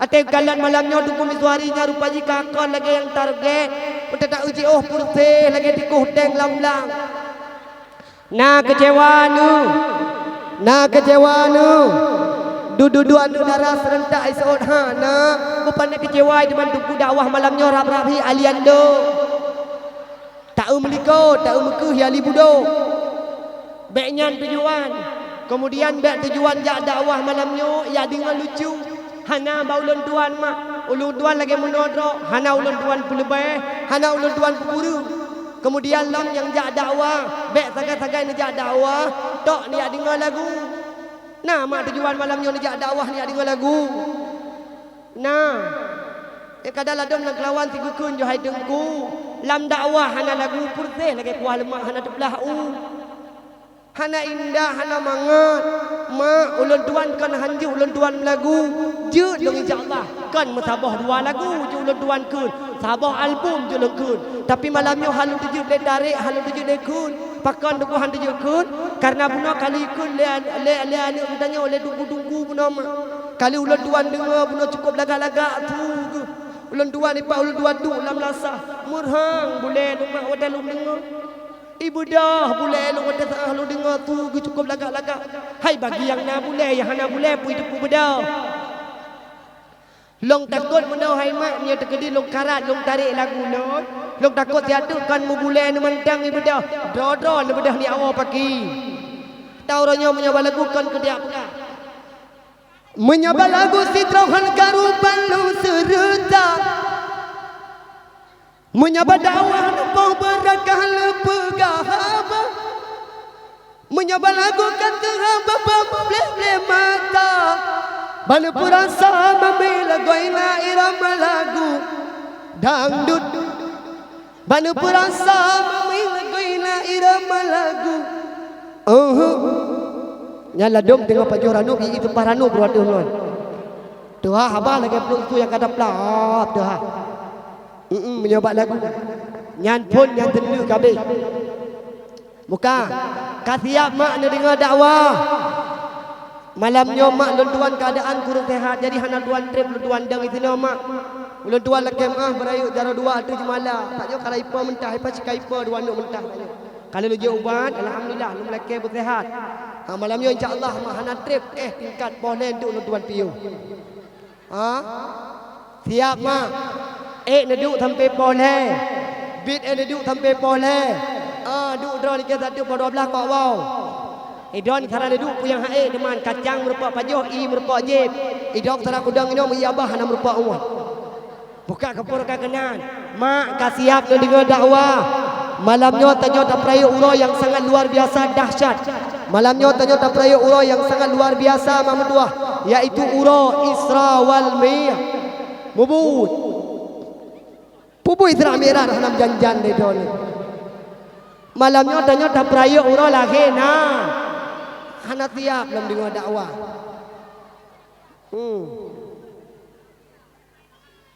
Até kalon malam nyoe Teungku Miswari nyan rupa jih ka kon lagée nyang target, meuteutak jiôh peureuseh lagée tikoh teng lam blang. Na keucewa neuh, na keucewa neuh. Dudu-dudu aneuëk dara seurentak iseuôt hana, bukon keucewa teuma Teungku dakwah malam nyoe rab-rab hi Aliando. Taeu meulikot, taeu meukeue hi Ali Budok. Bék nyan tujuan. Keumudian bék tujuan jak dakwah malam nyoe, jak deungoe lucu. Hana bak ulôn tuan mak, ulôn tuan lagée meunoe droe, hana ulôn tuan peuleubeh, hana ulôn tuan peukureueng. Keumudian lom nyang jak dakwah, bék sagai-sagai neujak dakwah, tok neujak deungoe lagu. Na mak tujuan malam nyoe neujak dakwah neujak deungoe lagu. Na, eh, kada ladom lam keulawan sigeukheun jeuet hai Teungku. Lam dakwah hana lagu peureuseh lagée kuah leumak hana teublah u. Hana indah, hana mangat. Mak, ulôn tuan kon hanjeuet ulôn tuan meulagu. Jeuet lôn insya Allah kon meusaboh dua lagu jeuet ulôn tuan kheun. Saboh album jeuet lôn kheun. Tapi malam nyoe hana teujeuet lé tarek, hana teujeuet lé kheun. Pakon teungku hana teujeuet kheun? Karena bunoe kali kheun lé, lé, lé aneuëk geutanyoe lé teungku-teungku bunoe mak. Kali ulôn tuan deungoe bunoe cukup lagak-lagak su geuh. Ulôn tuan ipak ulôn tuan duek lam lasah. Meurhang bulée lôn mak watée lôn deungoe. Ibeudôh bulée lôn watée saah lôn deungoe su geuh cukup lagak-lagak. Hai bagi nyang na bulée nyang hana bulée peue teupeu beudôh. Lôn takot meunoe hai mak meunyoe teukeudi lôn karat lôn tarek lagu lôn. Lôn takot siat teuk kon meubulée neumantang ibeudôh. Droe-droe neubeudôh ni awoe paki. Tau uroe nyoe meunyoe bak lagu kon keudiak peugah. Meunyoe bak lagu sidroe hán karu ban lôn seureuta. Meunyoe bak dakwah neupoh beurat ka lheueh peugah haba. Meunyoe bak lagu ka teuhaba bak bleh-bleh mata. Ban lôn peurasa mami lagoina irama lagu dangdut. Ban lôn peurasa mami lagoina irama lagu. Oho. Nyan ladom teungoh pajoh ranub, i teupah ranub beuruateuh ngon. Teuhah haba lagée plueng su nyang ka taplap, teuhah. Mm-mm, meunyoe bak lagu. Nyan phon nyan teundeuk kabeh. Muka, ka siab mak neudeungoe dakwah. Malam nyoe mak lôn tuan keuadaan kureueng seuhat, jadi hana tuan treb lôn tuan dong disinoe mak. Ulôn tuan lakée meuáh beurayeuk jaroe dua ateueh jeumala. Pak nyoe ka ipo meunta, ipo cit ka ipo dua aneuëk meunta. Ka lheueh lôn jeuet ubat, alhamdulillah lôn lakée beuseuhat. Ha, malam nyoe insya Allah mak hana treb éh tingkat poh lhée duek lôn tuan piôh. Ha? Siab mak. Ék neuduek sampoe poh lhée. Bit ék neuduek sampoe poh lhée. Ah, duek droe nike satu poh dua blaih kok wow. Idon sara neuduek peue nyang hak ék teuma kacang meurumpok pajoh, ie meurumpok jép. Idong sara kudong inong ie abah hana meurumpok ueh. Buka keupur ka keunan. Mak ka siab neudeungoe dakwah. Malam nyoe tanyoe tapeurayeuk uroe nyang sangat luar biasa dahsyat. Malam nyoe tanyoe tapeurayeuk uroe nyang sangat luar biasa mak meutuah, yaitu uroe Isra wal Mi-, Mubuet. Peue buet Isra Mi'raj hana meujan-jan lé droeneuh. Malam nyoe tanyoe tapeurayeuk uroe lahé na. Hana siab lom deungoe dakwah. Hmm.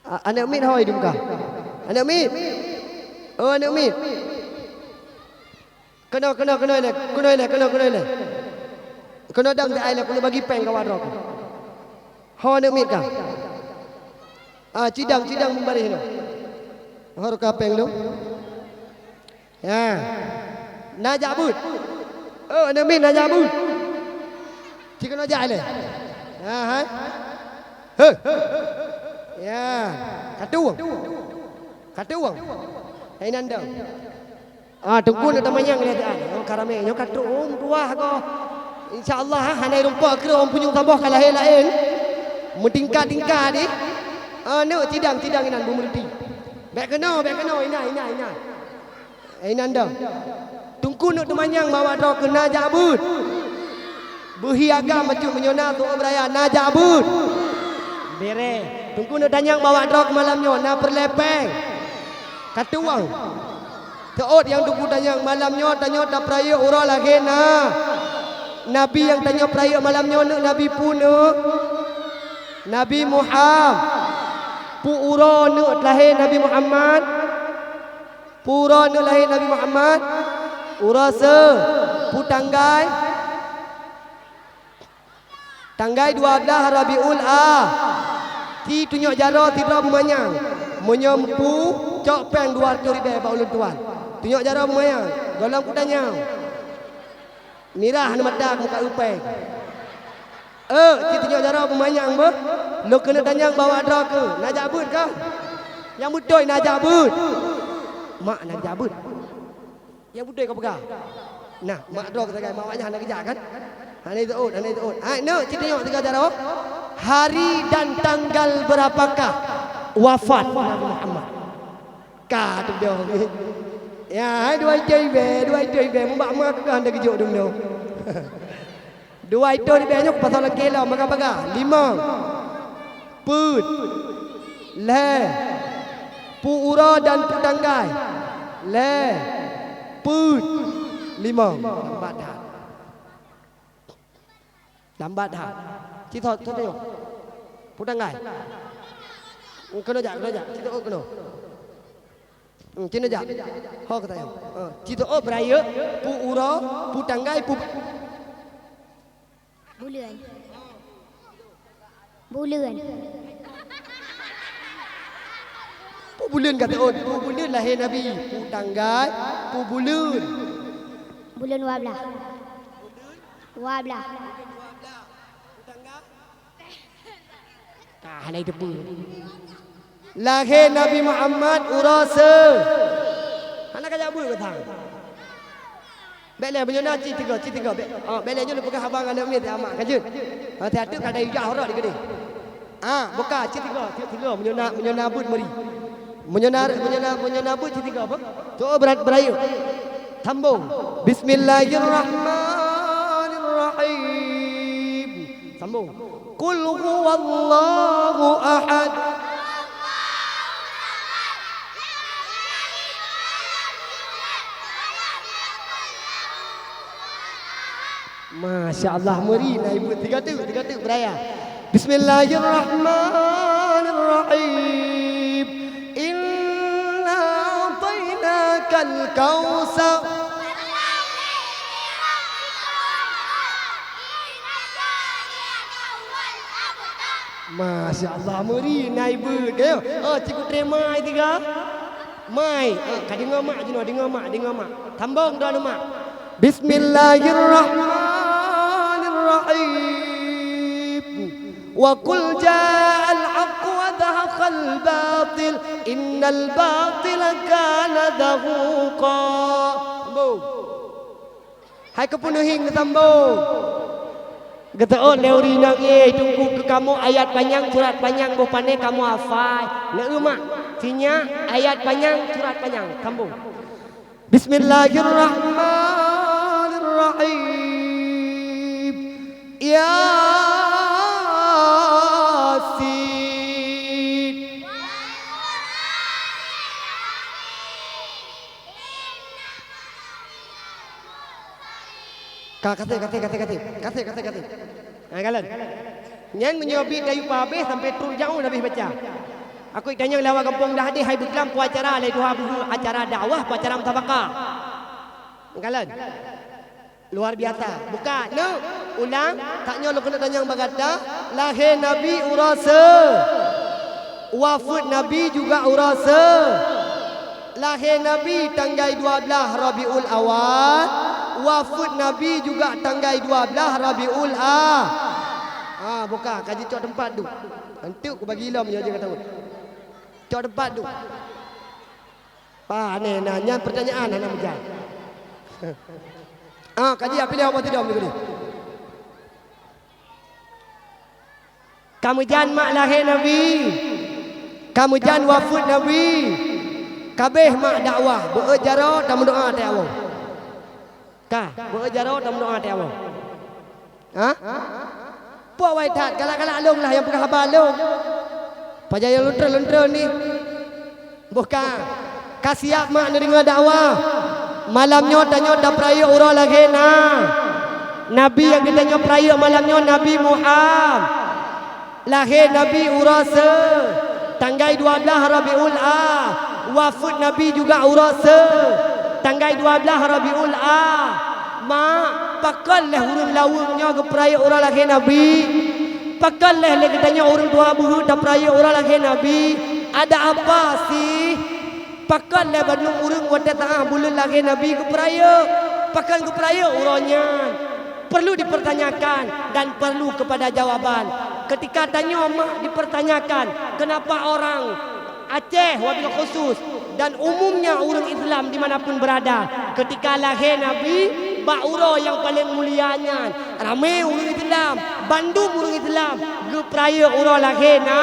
A-, aneuëk miet hôi dum kah? Aneuëk miet. Oh, aneuëk miet. Keunoe, keunoe, keunoe lé, keunoe lé, keunoe, keunoe lé. Keunoe dang teuai lé, keunoe bagi péng kawan droe. Ho aneuëk miet kah? Ah, cidang, cidang meubaréh nyoe. Hor kapéng tu. Ya. Na jak beuet. Oh, aneuk miet na jak beuet. Cit keunoe jak lé. Ha, hai. He. Ya. Katueng. Katueng. Hai nanda. Ah, teungku na tamanyang lé dah. Nyoe ka ramé, nyoe ka trok, oh, meutuwah goh. Insya Allah, ha, hana rumpok kreueh, oh, punyueng saboh ka lahé laén. Meutingkat-tingkat deh. Ah, neuk cidang, cidang inan beumeureuti. Bèk keunoe, bèk keunoe, inan, inan, inan. Eh, inan dong. Teungku neuk teumanyang bak droe keuh na jak beuet. Beuhi agam bacut meunyoe na teuôt beuraya na jak beuet. Bèrèh. Teungku neuk tanyong bak droe keuh malam nyoe na peureulèe pèng. Katueng. Teuôt nyang teungku tanyong malam nyoe tanyoe tapeurayeuk uroe lahé na. Nabi nyang tanyoe peurayeuk malam nyoe neuk nabi peue neuk? Nabi Muham. Peue uroe neuk lahé Nabi Muhammad? Peue uroe neuk lahé Nabi Muhammad? Uroe seu? Peue tanggai? Tanggai dua blah Rabiul A. Ci tunyok jaroe sidroe beumanyang. Meunyoe meupu, cok pèng dua reutôh ribèe bak ulôn tuan. Tunyok jaroe beumanyang. Gohlom kutanyong. Mirah na mata muka upèe. Eh, ci tunyok jaroe beumanyang beuh. Lôn keuneuk tanyong bak droe keuh. Na jak beuet kah? Nyang beutôi na jak beuet. Mak na jak beuet. Nyang beutôi kapeugah. Nah, mak droe keuh sagai, mak awaknyan hana geujak kan? Hana jiteuôt, hana jiteuôt. Hai, neuk ci tunyok sigoe jaroe. Hari dan tanggal berapakah wafat Nabi Muhammad? Ka teudong. Ya, hai dua itôh ribèe, dua itôh ribèe. Mubak ma keu kah hana geujok dum dong. Dua itôh ribèe nyoe kupasang lam kilô, meuga-meuga. Limong. Peuet. Lhèe. Peue uroe dan peue tanggai. Lhèe. Peuet. Limong. Lambat that. Lambat that. Ci thot, thot nyoe. Peue tanggai. Keunoe jak, keunoe jak. Ci thot keunoe. Hmm, ci nyoe jak. Ho keu tayong. Eh, ci thot beurayeuk, peue uroe, peue tanggai, peue Buleuen. Buleuen. Peue buleuen ka teuôt? Peue buleuen lahé Nabi? Peue tanggai? Peue buleuen? Buleuen dua blah. Dua blah. Ka hana jiteupeue. Lahé Nabi Muhammad uroe seu? Hana ka jak beuet keu sang. Bèk lé, meunyoe na cit tiga, cit tiga. Bèk, ah, bèk lé nyoe neupeugah haba ngon aneuk miet, amak, ka jeuet. Ah, teuka dai ujah horot di keudeh. Ah, buka cit tiga, cit tiga, meunyoe na, meunyoe na beuet meuri. Meunyoe na, meunyoe na, meunyoe na beuet cit tiga, apa? Teuôt beurayeuk. Sambong. Bismillahirrahmanirrahim. Sambong. Qul huwallahu ahad. Masya Allah, meuri na ibu tiga tu, tiga tu beraya. Bismillahirrahmanirrahim. Inna a'tainakal kautsar. Masya Allah, meuri na ibu. Ayo, oh, cikgu terima tiga. Mai, ah, ka deungoe mak jinoe, deungoe mak, deungoe mak. Sambong doa mak. Bismillahirrahmanirrahim. Wa qul ja'al haqq wa zahaqal batil, innal batila kana zahuqa. Sambong. Hai keupeue neuhing neusambong? Geuteuôt lé ureueng inong, "Éh, Teungku, keu kamoe ayat panyang, surat panyang boh pané kamoe hafai." Neu mak, sinyak ayat panyang, surat panyang. Sambong. Bismillahirrahmanirrahim. Yasin. Ka, ka sép, ka sép, ka sép, ka sép. Ka sép, ka sép, ka sép. Ha, kalon. Nyan meunyoe bit dayupa habéh sampai trok jauh habéh baca. Aku tanyong lé awak gampông dah hadih hai beuklam peue acara lé tuha buhu acara dakwah peue acara musabaqah. Kalon. Luar biasa. Buka, nyoe, ulang, tak nyoe lôn keuneuk tanyong bak gata, lahé Nabi uroe seu? Wafeuet Nabi juga uroe se-, lahé Nabi tanggai dua blaih Rabiul Awal, wafeuet Nabi juga tanggai dua blaih Rabiul A-, ah, buka, ka jicok teumpat duek. Anteuk kubagi lom nyoe jeuet ka tahu. Cok teumpat duek. Pane na nyan peurtanyaan hana meujan. Ah, kaji api lewat sidom tadi. Ka meujan mak lahé Nabi. Ka meujan wafeuet Nabi. Ka abéh mak dakwah, beu jaroe tameudoa teuh awai. Ka, beu jaroe tameudoa teuh awai. Ha? Puak wai that, galak-galak lôn lah nyang peugah haba lôn. Pajan nyang luntrôn-luntrôn ni. Buka. Ka siap mak neudeungoe dakwah. Malam nyoe tanyoe tapeurayeuk uroe lahé na-, Nabi nyang geutanyoe peurayeuk malam nyoe Nabi Muham-, lahé Nabi uroe se-, tanggai dua blaih Rabiul A-, wafeuet Nabi juga uroe se-, tanggai dua blaih Rabiul A-, Mak, pakon lé ureuëng laweueng nyoe geupeurayeuk uroe lahé Nabi? Pakon lé, lé geutanyoe ureuëng tuha beuhe tapeurayeuk uroe lahé Nabi? Ada apa sih? Pakon lé bandum ureuëng watée teuah buleuen lahé Nabi geupeurayeuk? Pakon geupeurayeuk uroe nyan? Perlu dipertanyakan dan perlu kepada jawaban. Ketika tanyoe mak dipertanyakan, kenapa orang Aceh wabil khusus, dan umumnya ureuëng Islam di mana pun berada, ketika lahé Nabi, bak uroe nyang paleng mulia nyan, ramé ureuëng Islam, bandum ureuëng Islam geupeurayeuk uroe lahé na.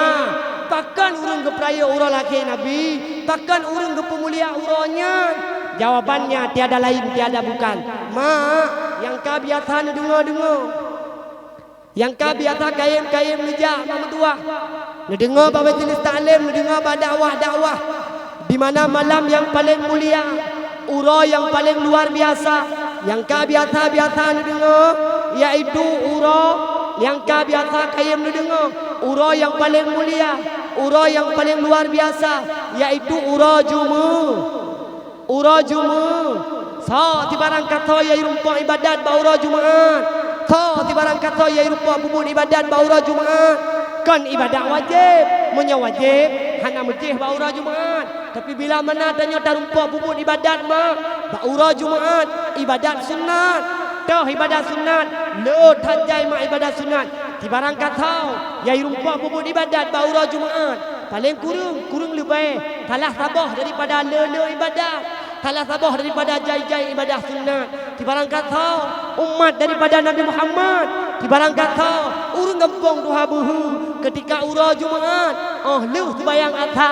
Pakon ureuëng geupeurayeuk uroe lahé Nabi? Pakon ureuëng geupeumulia uroe nyan? Jawabannya tiada lain, tiada bukan. Mak, nyang ka biasa neudeungoe-deungoe. Nyang ka biasa kayém-kayém neujak mak meutuwah, neudeungoe bak majelis taklim, neudeungoe bak dakwah-dakwah, di mana malam nyang paleng mulia, uroe nyang paleng luar biasa, nyang ka biasa-biasa neudeungoe, yaitu uroe nyang ka biasa kayém neudeungoe, uroe nyang paleng mulia, uroe nyang paleng luar biasa, yaitu uroe Jumeue. Uroe Jumeue, soe sibarang kasoe nyang rumpok ibadat bak uroe Jumaat? Soe sibarang kasoe nyang rumpok peubuet ibadat bak uroe Jumaat? Kon ibadat wajéb. Meunyoe wajéb, hana meujéh bak uroe Jumaat. Tapi bila mana tanyoe tarumpok peubuet ibadat mak bak uroe Jumaat, ibadat sunat. Toh ibadat sunat, le that jai mak ibadat sunat. Sibarang kasoe nyang rumpok peubuet ibadat bak uroe Jumaat, paleng kureueng, kureueng leubeh, salah saboh daripada le-le ibadat. Salah saboh daripada jai-jai ibadah sunat. Sibarang kasoe umat daripada Nabi Muhammad. Sibarang kasoe ureuëng gampông tuha beuhe, keutika uroe Jumaat, óh lheueh seubayang asa,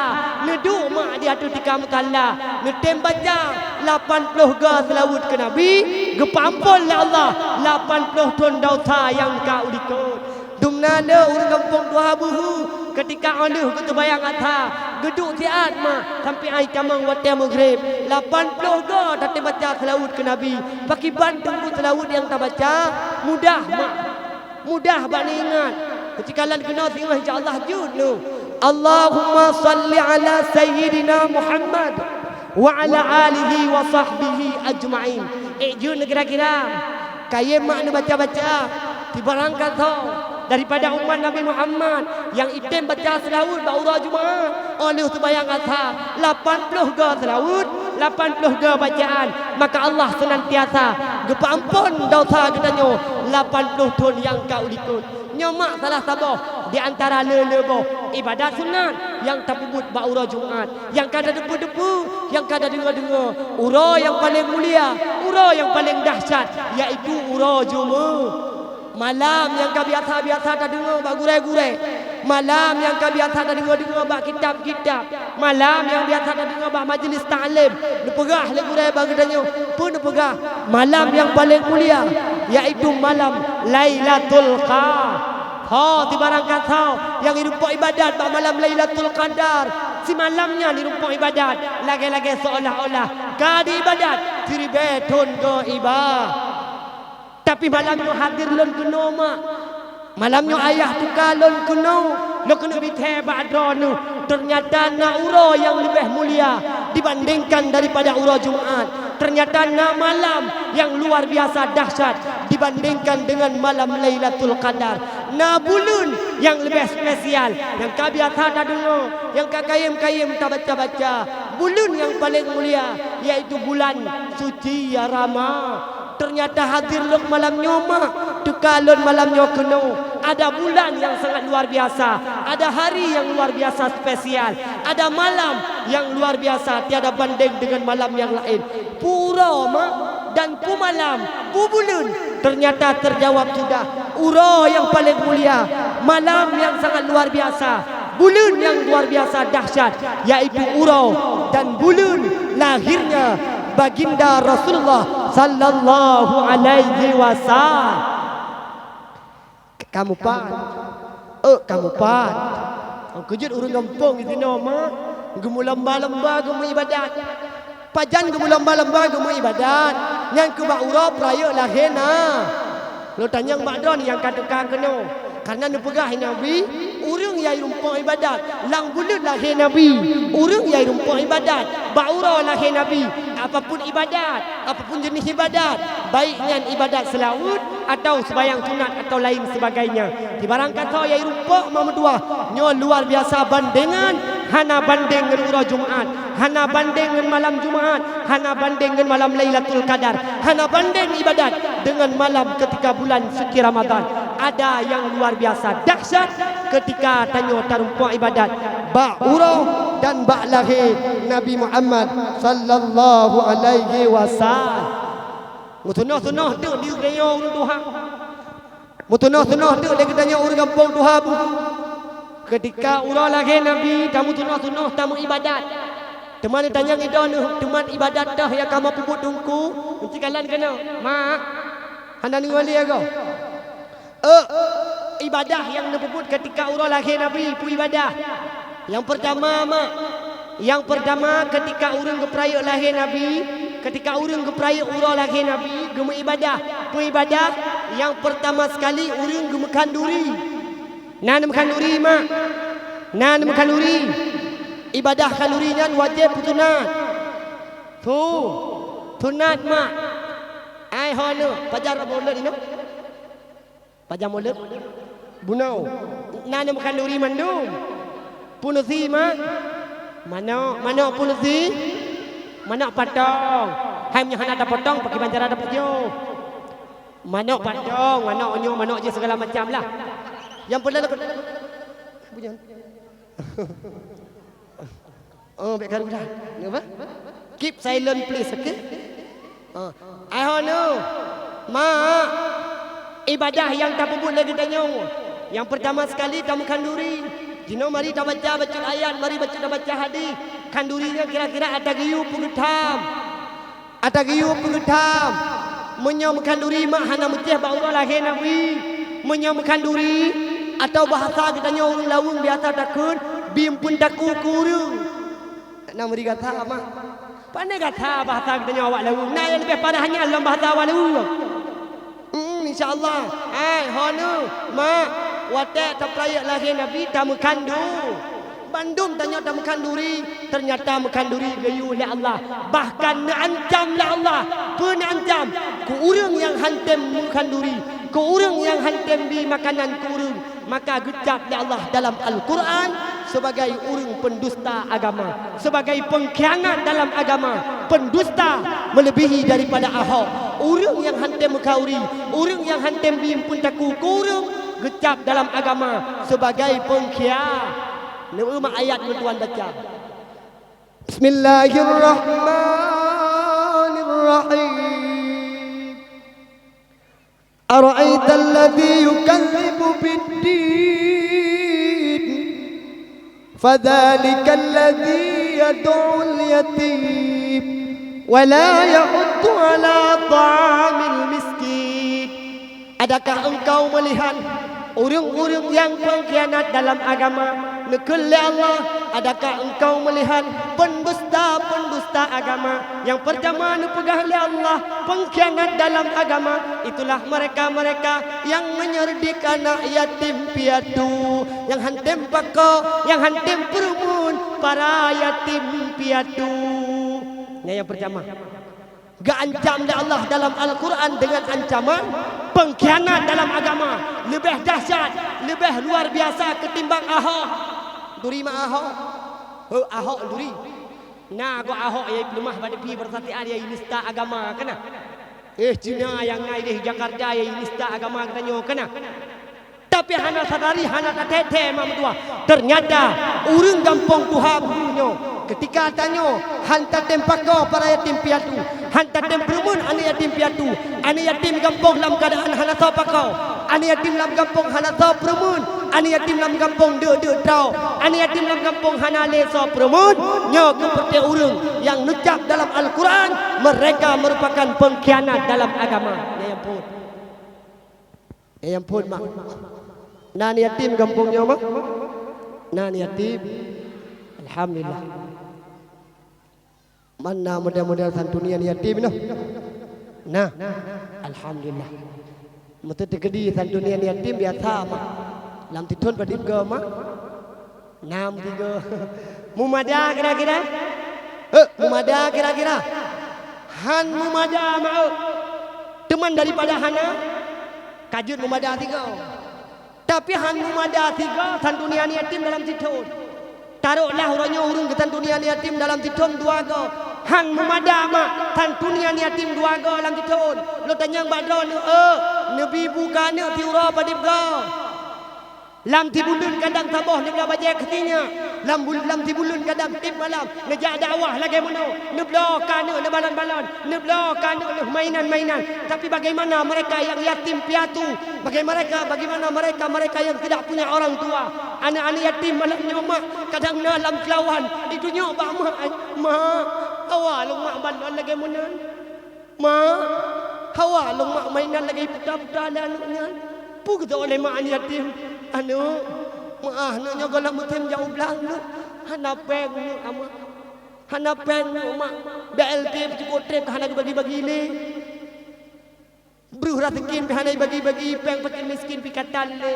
neuduek mak di ateueh tika musalla, neutem baca lapan ploh go seulaweuet keu Nabi, geupeuamphon lé Allah lapan ploh thon desya nyang ka ulikot. Dumna le ureuëng gampông tuha beuhe, keutika óh lheueh geuseubayang asa, geuduek siat mak sampoe ai tamong watée meugreb, lapan ploh go tatem baca seulaweuet keu Nabi. Pakriban teungku seulaweuet nyang tabaca? Mudah mak, mudah bak neuingat. Keutika lôn keunoe singoh insya Allah jeuet neuh. Allahumma shalli ala sayyidina Muhammad wa ala alihi wa sahbihi ajma'in. Ék jeuet neuh kira-kira. Kayém mak neubaca-baca, sibarang kasoe daripada umat Nabi Muhammad nyang item baca seulaweuet bak uroe Jumaat, óh lheueh seubayang asa, lapan ploh go seulaweuet, lapan ploh go bacaan, maka Allah seunantiasa geupeuamphon desya geutanyoe lapan ploh thon nyang ka ulikot. Nyoe mak salah saboh di antara le-le boh ibadat sunat nyang tapeubuet bak uroe Jumaat. Nyang ka tadeungoe-deungoe, nyang ka tadeungoe-deungoe, uroe nyang paleng mulia, uroe nyang paleng dahsyat, yaitu uroe Jumeue. Malam nyang ka biasa-biasa tadeungoe bak gurée-gurée, malam nyang ka biasa tadeungoe-deungoe bak kitab-kitab, malam nyang biasa tadeungoe bak majelis taklim, neupeugah lé gurée bak geutanyoe, peue neupeugah, malam nyang paleng mulia, yaitu malam Lailatul Qadar. Ho, sibarang kasoe nyang irumpok ibadat bak malam Lailatul Qadar, simalam nyan irumpok ibadat lagée-lagée seolah-olah ka diibadat siribée thon go iba. Tapi malam nyoe hadir lôn keunoe mak. Malam nyoe ayah tuka lôn keunoe, lôn keuneuk bithée bak droeneuh. Teunyata na uroe nyang leubeh mulia dibandingkan daripada uroe Jumaat. Teunyata na malam nyang luar biasa dahsyat di Bandingkan dengan malam Lailatul Qadar, na buleuen nyang leubeh spesial, nyang ka biasa tadeungoe, nyang ka kayém-kayém tabaca-baca. Buleuen nyang paleng mulia, yaitu bulan suci ya Rama. Teunyata hadir lôn malam nyoe, mak, teuka lôn malam nyoe keunoe. Ada bulan nyang sangat luar biasa, ada hari nyang luar biasa spesial, ada malam nyang luar biasa tiada banding dengan malam nyang laén. Peue uroe, mak, dan peue malam, peue buleuen, teunyata teujawab sudah. Uroe nyang paleng mulia, malam nyang sangat luar biasa, buleuen nyang luar biasa dahsyat, yaitu uroe dan buleuen lahirnya Baginda Rasulullah sallallahu alaihi wasallam. Kamoe pat? Ôk, kamoe pat? Nyang keujeuet ureuëng gampông di sinoe, mak, geumeulamba-lamba geumeuibadat. Pajan geumeulamba-lamba geumeuibadat? Nyan keuh bak uroe peurayeuk lahé na. Lôn tanyong bak droeneuh nyang ka teuka keunoe. Kareuna neupeugah Nabi, ureuëng nyang rumpok ibadat lam buleuen lahé Nabi, ureuëng nyang rumpok ibadat bak uroe lahé Nabi, apapun ibadat, apapun jeunèh ibadat, baik nyan ibadat seulaweuet, atau seumayang sunat atau laén seubagainya. Di barang kasoe nyang rumpok meumeutuah, nyoe luar biasa bandengan, hana bandeng ngon uroe Jumat, hana bandeng ngon malam Jumat, hana bandeng ngon malam Lailatul Qadar, hana bandeng ibadat dengan malam ketika bulan suci Ramadan. Ada nyang luar biasa dahsyat ketika tanyoe tarumpok ibadat bak uroe dan bak lahé Nabi Muhammad sallallahu alaihi wasallam. Meutunoh-tunoh teuk di geutanyoe ureuëng tuha. Meutunoh-tunoh teuk lé geutanyoe ureuëng gampông tuha buku. Keutika uroe lahé Nabi, tameutunoh-tunoh tameuibadat. Teuma neutanyong droeneuh, teuma ibadat toh nyang kamoe peubuet Teungku? Meucikalon keunoe, mak, hana deungoe lé agoe. Ôk, ibadah nyang neupeubuet keutika uroe lahé Nabi, peue ibadah? Nyang peurtama, mak, nyang peurtama keutika ureuëng geupeurayeuk lahé Nabi, keutika ureuëng geupeurayeuk uroe lahé Nabi, geumeuibadah. Peue ibadah? Nyang peurtama seukali ureuëng geumeukhanduri. Na neumeukhaduri, mak? Na neumeukhaduri? Ibadah khanduri nyan wajéb peue sunat? Su-, sunat, mak. Ai ho nyoe, pajan rabo leuet inoe? Pajan mulod? Bunoe. Na neumeukhaduri mandum? Peue neusi, mak? Manok, manok peue neusi? Manok patong. Hai meunyoe hana tapotong, pakriban cara tapajoh? Manok patong, manok nyoe, manok jih segala macam lah. Nyang peuleueh bujan. Oh, bék karu dah. Apa? Keep silent, please, okey? Ah. Ai ho nyoe, mak, ibadah nyang tapeubuet lé geutanyoe. Nyang peurtama seukali tameukhaduri. Jinoe mari tabaca bacut ayat, mari bacut tabaca hadih. Khanduri nyan kira-kira ata geuyue peugeutham. Ata geuyue peugeutham, meunyoe meukhanduri mak hana meucéh bak uroe lahé Nabi. Meunyoe meukhanduri, atau bahasa geutanyoe ureuëng Laweueng biasa takheun, bi eumpeuen takue keu ureuëng. Na meuri gata, mak. Pane gata bahasa geutanyoe awak Laweueng. Na nyang leubeh parah nyan lom bahasa awak Laweueng. Hmm, insya Allah. Ai, ho nyoe, mak, watée tapeurayeuk lahé Nabi, tameukhaduri. Bandum tanyoe tameukhaduri, teunyata meukhaduri geuyue lé Allah. Bahkan neuancam lé Allah. Peue neuancam? Keu ureuëng nyang hántom meukhaduri, keu ureuëng nyang hántom bi makanan keu ureuëng, maka geucab lé Allah dalam Al-Qur'an sibagai ureuëng peundusta agama, sibagai peungkhianat dalam agama, peundusta meuleubihi daripada Ahok. Ureuëng nyang hántom meukhaduri, ureuëng nyang hántom bi eumpeuen takue keu ureuëng, geucab dalam agama sibagai peungkhia-. Neueu mak ayat ngon tuan baca. Bismillahirrahmanirrahim. Ara'aital ladzi yukadzibu biddin, fadzalikal ladzi yadu'ul yatim, wa la yahuddu 'ala ta'amil miskin. Adakah engkau melihat ureuëng-ureuëng nyang peungkhianat dalam agama? Neukheun lé Allah, adakah engkau melihat peundusta-peundusta agama? Nyang peurtama neupeugah lé Allah, peungkhianat dalam agama, itulah mereka-mereka nyang menyerdik anak yatim piatu, nyang hántom pakoe, nyang hántom peureumeun para yatim piatu. Nyan nyang peurtama. Geuancam lé Allah dalam Al-Quran dengan ancaman pengkhianat dalam agama, leubeh dahsyat, leubeh luar biasa ketimbang Ahok. Turi mak Ahok? Heu, Ahok turi. Na goe Ahok nyang leumah bak T V beurasatian nyang nista agama kana? Eh, Cina nyang na di Jakarta nyang nista agama geutanyoe kana? Tapi hana sadari, hana tateupeue mandua. Ternyata ureuëng gampông tuha bunoe nyoe, keutika tanyoe han tatem pakoe para yatim piatu, han tatem peureumeun aneuëk yatim piatu, aneuëk yatim gampông lam keuadaan hana soe pakoe, aneuëk yatim lam gampông hana soe peureumeun, aneuëk yatim lam gampông deuk-deuk droe, aneuëk yatim lam gampông hana lé soe peureumeun, nyoe keuh peureute ureuëng nyang neucap dalam Al-Quran, mereka merupakan pengkhianat dalam agama. Nyan nyang phon. Eh, nyang phon, mak. Na aneuëk yatim gampông nyoe, mak? Na aneuëk yatim. Alhamdulillah. Man na model-model santunan yatim nyoe? Na. Alhamdulillah. Meuteukeudi santunan yatim biasa, mak. Lam sithon padum goe, mak? Nam tiga. Mumada kira-kira? Eh, mumada kira-kira? Han mumada, mak, eh. Teuma daripada hana, ka jeuet mumada tiga. Tapi han mumada tiga, santunan yatim dalam sithon. Taroklah uroe nyoe ureuëng geusantunan yatim dalam sithon dua goe. Han mumada, mak, santunan yatim dua goe lam sithon. Lôn tanyong bak droeneuh, eh, neubi bu keu aneuëk siuroe padum goe? Lam sibuleuen kadang saboh neubloe bajée keu sinyak. Lam bul-, lam sibuleuen kadang tiep malam neujak dakwah lagée meunoe. Neubloe keu aneuëk neubalon-balon. Neubloe keu aneuëk neuh mainan-mainan. Tapi bagaimana mereka yang yatim piatu? Bagai mereka, bagaimana mereka, mereka yang tidak punya orang tua? Aneuëk-aneuëk yatim malam nyoe, mak, kadang na lam seulawan. Itunyok bak mak, ai, "Mak, hawa lôn mak balon lagée meunan." "Mak, hawa lôn mak mainan lagée puta-puta lé aneuëk nyan." Peue geutôk lé mak aneuëk yatim, "Aneuëk, meuáh, aneuëk nyoe gohlom musém jak u blang, aneuëk. Hana péng, aneuëk, amak. Hana péng, aneuëk, mak. B L T peucukôp trép hana geubagi-bagi lé. Breuh raseukin pih hana jibagi-bagi, péng fakir miskin pih ka tan lé."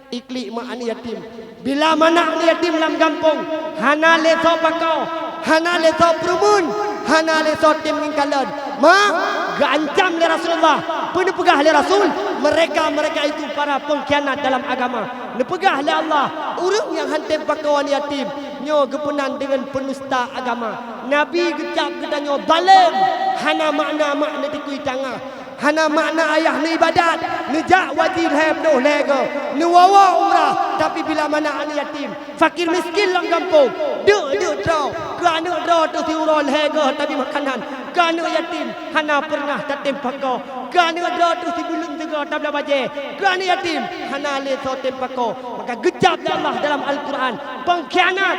Iklik mak aneuëk yatim. Bila mana aneuëk yatim lam gampông, hana lé soe pakoe, hana lé soe peureumeun, hana lé soe tem ngon kalon, mak, geuancam lé Rasulullah. Peue neupeugah lé Rasul? Mereka-mereka itu para pengkhianat dalam agama. Neupeugah lé Allah, ureuëng nyang han tem pakoe aneuëk yatim, nyoe geupeunan deungon peunusta agama. Nabi geucap geutanyoe zalém, hana makna mak neutikui tangah. Hana makna ayah neuibadat, neujak haji lhée ploh lhée goe, neuwoe-woe umrah, tapi bila mana aneuëk yatim, fakir miskin lam gampông, deuk-deuk droe, keu aneuëk droe teuh siuroe lhée goe tabi makanan, keu aneuëk yatim hana peureunah tatem pakoe, keu aneuëk droe teuh sibuleuen sigoe tabloe bajée, keu aneuëk yatim hana lé soe tem pakoe. Maka geucap lé Allah dalam Al-Quran, pengkhianat,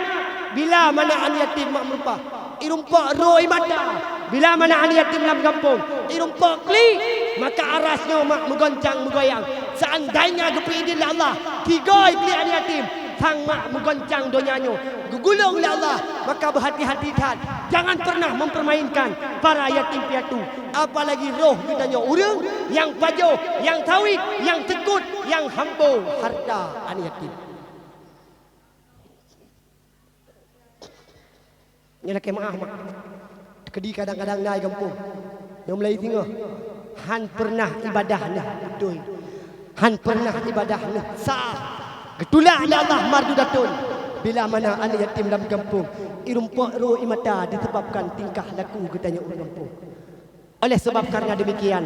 bila mana aneuëk yatim mak meurumpok. Irumpok roh ié mata. Bila mana aneuëk yatim lam gampông, irumpok klik, maka aras nyoe mak meugoncang meugoyang. Seandainya geupeuidin lé Allah, tiga klik aneuëk yatim, sang mak meugoncang donya nyoe. Geugulong lé Allah, maka beuhati-hati that. Jangan pernah mempermainkan para yatim piatu. Apalagi roh geutanyoe ureuëng nyang pajoh, nyang sawit, nyang seukot, nyang hambo harta aneuëk yatim. Nyoe lakée meuáh, mak. Keudi kadang-kadang na i gampông. Nyoe mulai singoh. Han peureunah ibadah neuh beutôi. Han peureunah ibadah neuh sah. Geutulak lé Allah mardu datôn. Bila mana aneuëk yatim lam gampông, irumpok roh ié mata disebabkan tingkah laku geutanyoe ureuëng gampông. Oleh sebab karena demikian,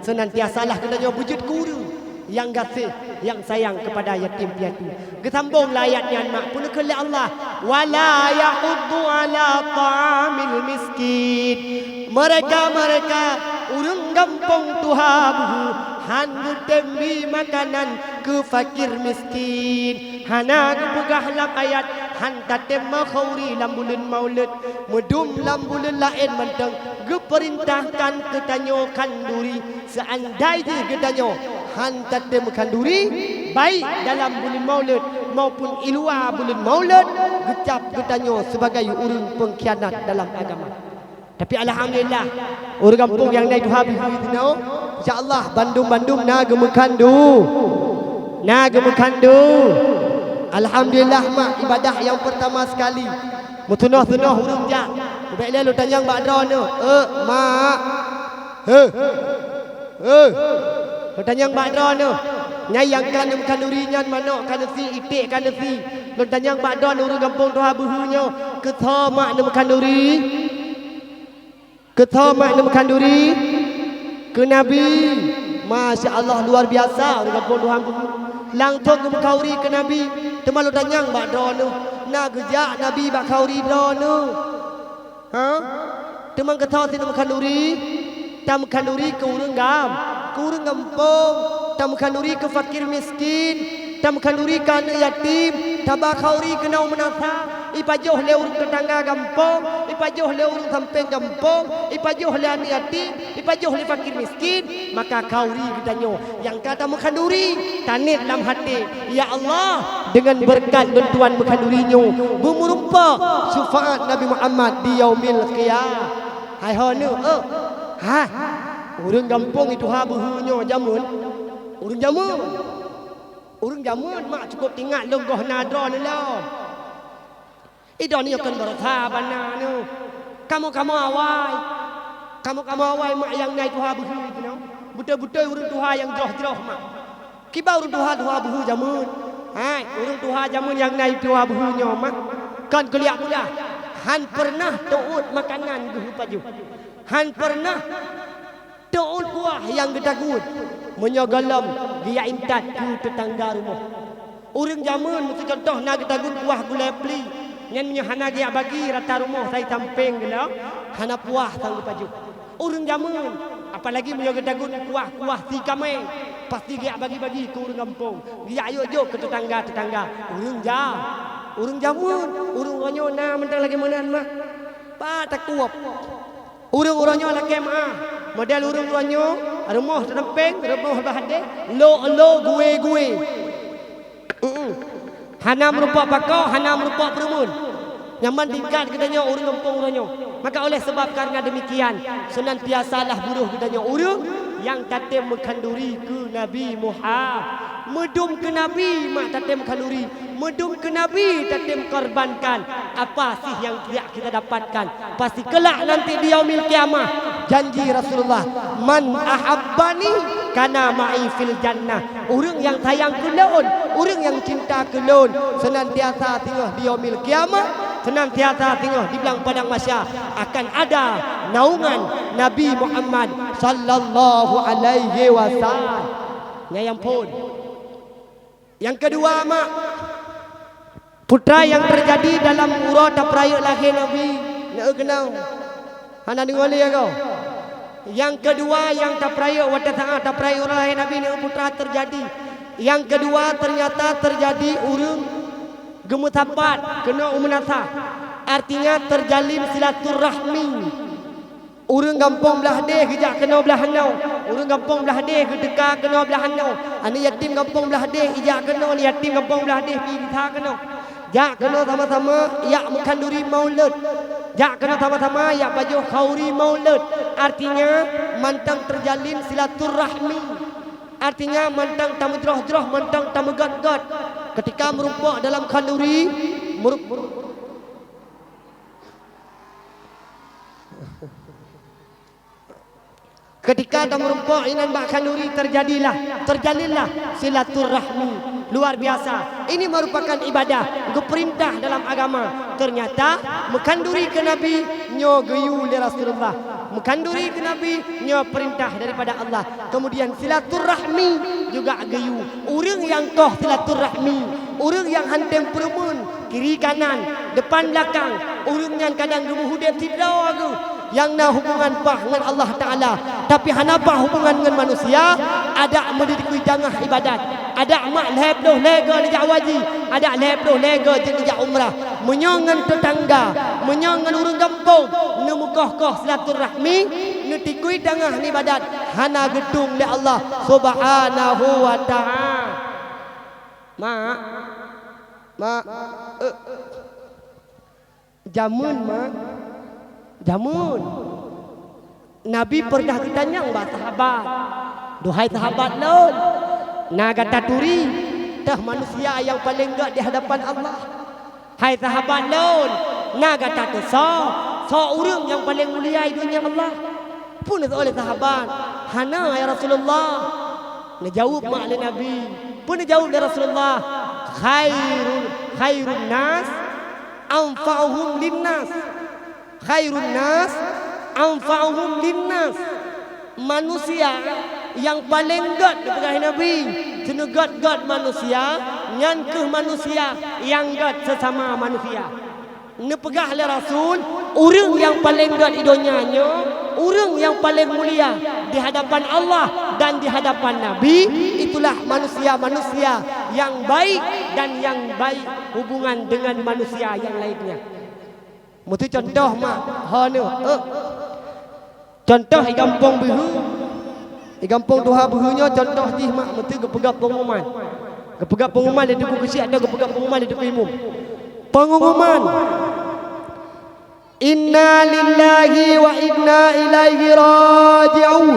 senantiasalah geutanyoe beujeuet keu ureuëng nyang gaséh, nyang sayang kepada yatim piatu. Geusambong lé ayat nyan, mak, peue neukheun lé Allah, "Wa la yahuddu ala ta'amil miskin." Mereka-mereka ureuëng gampông tuha beuhe han geutem bi makanan keu fakir miskin. Hana geupeugah lam ayat han tatem meukhuri lam buleuen Maulud, meudum lam buleuen laén mantong geupeurintahkan keu tanyoe khanduri. Seandai jih geutanyoe han tatem khanduri, baik dalam buleuen Maulud maupun i luwa buleuen Maulud, geucap geutanyoe sibagai ureuëng peungkhianat dalam agama. Tapi alhamdulillah, ureuëng gampông nyang na i tuha beuhe teunoe, insya Allah bandum-bandum na geumeukandu. Na geumeukandu. Alhamdulillah, mak, ibadah nyang peurtama sekali. Meutunoh-tunoh ureuëng jak. Ubek lé lôn tanyong bak droeneuh, "Eh, mak, Heh! Heh! Lôn tanyong bak droeneuh, nyang ka neumeukanuri nyan manok ka neusie, iték ka neusie. Lôn tanyong bak droeneuh ureuëng gampông tuha beuhe nyoe, keu soe mak neumeukanuri? Keu soe mak neumeukanuri? Keu Nabi. Masya Allah, luar biasa ureuëng gampông tuha beuhe. Langsong geumeukanuri keu Nabi. Teuma lôn tanyong bak droeneuh, na geujak Nabi bak kanuri droeneuh? Ha? Teuma keu soe sit neumeukanuri? Tameukanduri keu ureuëng gam, keu ureuëng gampông, tameukanduri keu fakir miskin, tameukanduri keu aneuëk yatim, taba khanduri keunoe meunasah, ipajoh lé ureuëng teutangga gampông, ipajoh lé ureuëng sampéng gampông, ipajoh lé aneuëk yatim, ipajoh lé fakir miskin, maka khanduri geutanyoe nyang ka tameukhanduri, taniet lam até, "Ya Allah, deungon beureukat lôn tuan meukhanduri nyoe, beumeurumpok syeufaat Nabi Muhammad di Yaumil Qiyamah." Hai ho nyoe, oh. Ha? Ureuëng gampông i tuha beuhe nyoe jameun? Ureuëng jameun. Ureuëng jameun mak cukôp ingat lôn goh na droeneuh lom. Idroeneuh nyoe kon baroesa bana nyoe. Kamoe-kamoe awai. Kamoe-kamoe awai mak nyang na i tuha beuhe nyoe. Beutôi-beutôi ureuëng tuha nyang jroh-jroh mak. Kiban ureuëng tuha-tuha beuhe jameun? Hai, ureuëng tuha jameun nyang na i tuha beuhe nyoe mak, kon keuliak mudah, han peureunah teuôt makanan geuh pajoh. Han peureunah teuôt kuah nyang geutagun. Meunyoe gohlom geujak intat keu teutangga rumoh. Ureuëng jameun meusicontoh na geutagun kuah gulai pli, nyan meunyoe hana geujak bagi rata rumoh sai sampéng geuh lom, hana puah sang geupajoh. Ureuëng jameun, apalagi meunyoe geutagun kuah-kuah si kamé, pasti geujak bagi-bagi keu ureuëng gampông, geujak jok-jok keu teutangga-teutangga. Ureuëng ja, ureuëng jameun, ureuëng uroe nyoe na mantong lagée meunan mah. Pat takueb. Ureuëng uroe nyoe lakée meuah, model ureuëng uroe nyoe, rumoh teunampéng, rumoh bah hadeh, lo-lo gue-gue. Mm-mm. Hana meurumpok pakoe, hana meurumpok peureumeun. Nyaman tingkat geutanyoe ureuëng gampông uroe nyoe. Maka oleh sebab karena demikian, seunantiasalah buroh geutanyoe ureuëng nyang tatem meukhanduri keu Nabi Muhammad. Meudum keu Nabi mak tatem khanduri, meudum keu Nabi tatem korbankan. Apa sih nyang jak kita dapatkan? Pasti kelak nanti di Yaumil Qiyamah, janji Rasulullah, "Man ahabbani kana ma'i fil jannah." Ureuëng nyang sayang keu lôn, ureuëng nyang cinta keu lôn, seunantiasa singoh di Yaumil Qiyamah, seunantiasa singoh di blang padang mahsyar akan ada naungan Nabi Muhammad sallallahu alaihi wasallam. Nyan nyang phôn. Nyang keudua, mak, peue nyang teujadi dalam uroe tapeurayeuk lahé Nabi, neu keunoe. Hana deungoe lé, ya ko? Nyang keudua nyang tapeurayeuk watée saát tapeurayeuk uroe lahé Nabi, neu peue teujadi. Nyang keudua, teunyata teujadi ureuëng geumeusapat keunoe u meunasah. Artinya, terjalin silaturahmi. Ureuëng gampông blah deh geujak keunoe blah noe, ureuëng gampông blah deh geuteuka keunoe blah noe, aneuëk yatim gampông blah deh ijak keunoe, aneuëk yatim gampông blah deh pih gisa keunoe. Jak keunoe sama-sama jak meukhanduri maulud. Jak keunoe sama-sama jak pajoh khanduri maulud. Artinya, mantong terjalin silaturahmi. Artinya, mantong tameujroh-jroh, mantong tameugöt-göt. Ketika meurumpok dalam khanduri, meuru- Ketika tameurumpok inan bak khanduri, terjadilah, terjalinlah silaturahmi luar biasa. Ini merupakan ibadah geupeurintah dalam agama. Ternyata meukhanduri keu Nabi nyoe geuyue lé Rasulullah. Meukhanduri keu Nabi nyoe peurintah daripada Allah. Kemudian silaturahmi juga geuyue. Ureuëng nyang koh silaturahmi, ureuëng nyang han tem peureumeun, kiri kanan, depan belakang, ureuëng nyan kadang geumeuhudeb sidroe geuh nyang na hubungan paih ngon Allah Taala, tapi hana paih hubungan ngon manusia, adak meudidikui jangah ibadat, adak mak lhée ploh lhée goe neujak haji, adak lhée ploh lhée goe jeuet neujak umrah. Meunyoe ngon teutangga, meunyoe ngon ureuëng gampông, neumeukoh-koh silaturahmi, neutikui jangah ibadat, hana geutueng lé Allah Subhanahu wa Taala. Mak, mak, eh. Jameun, mak. Jameun. Nabi peureunah geutanyong bak sahabat, "Duhai sahabat lôn, na gata turi toh manusia nyang paleng gét di hadapan Allah? Hai sahabat lôn, na gata teusoe soe ureuëng nyang paleng mulia di donya Allah?" Peue neusoe lé sahabat? "Hana, ya Rasulullah." Neujaweueb mak lé Nabi. Peue neujaweueb lé Rasulullah? "Khairun, khairun nas anfa'uhum linnas." "Khairun nas anfa'uhum linnas." Manusia nyang paleng gét, neupeugah Nabi, seuneugét-gét manusia, nyan kheueh manusia nyang gét seusama manusia. Neupeugah lé Rasul, ureuëng nyang paleng gét di donya nyoe, ureuëng nyang paleng mulia di hadapan Allah dan di hadapan Nabi, itulah manusia-manusia nyang baik dan nyang baik hubungan dengan manusia nyang lainnya. Meuti contoh mak, ho nyoe, eh. Contoh i gampông Beuhe, i gampông tuha Beuhe nyoe contoh jih mak, meuti geupeugah pengumuman. Geupeugah pengumuman lé Teungku Keuchik atau geupeugah pengumuman lé Teungku Imum. Pengumuman. Inna lillahi wa inna ilaihi raji'un.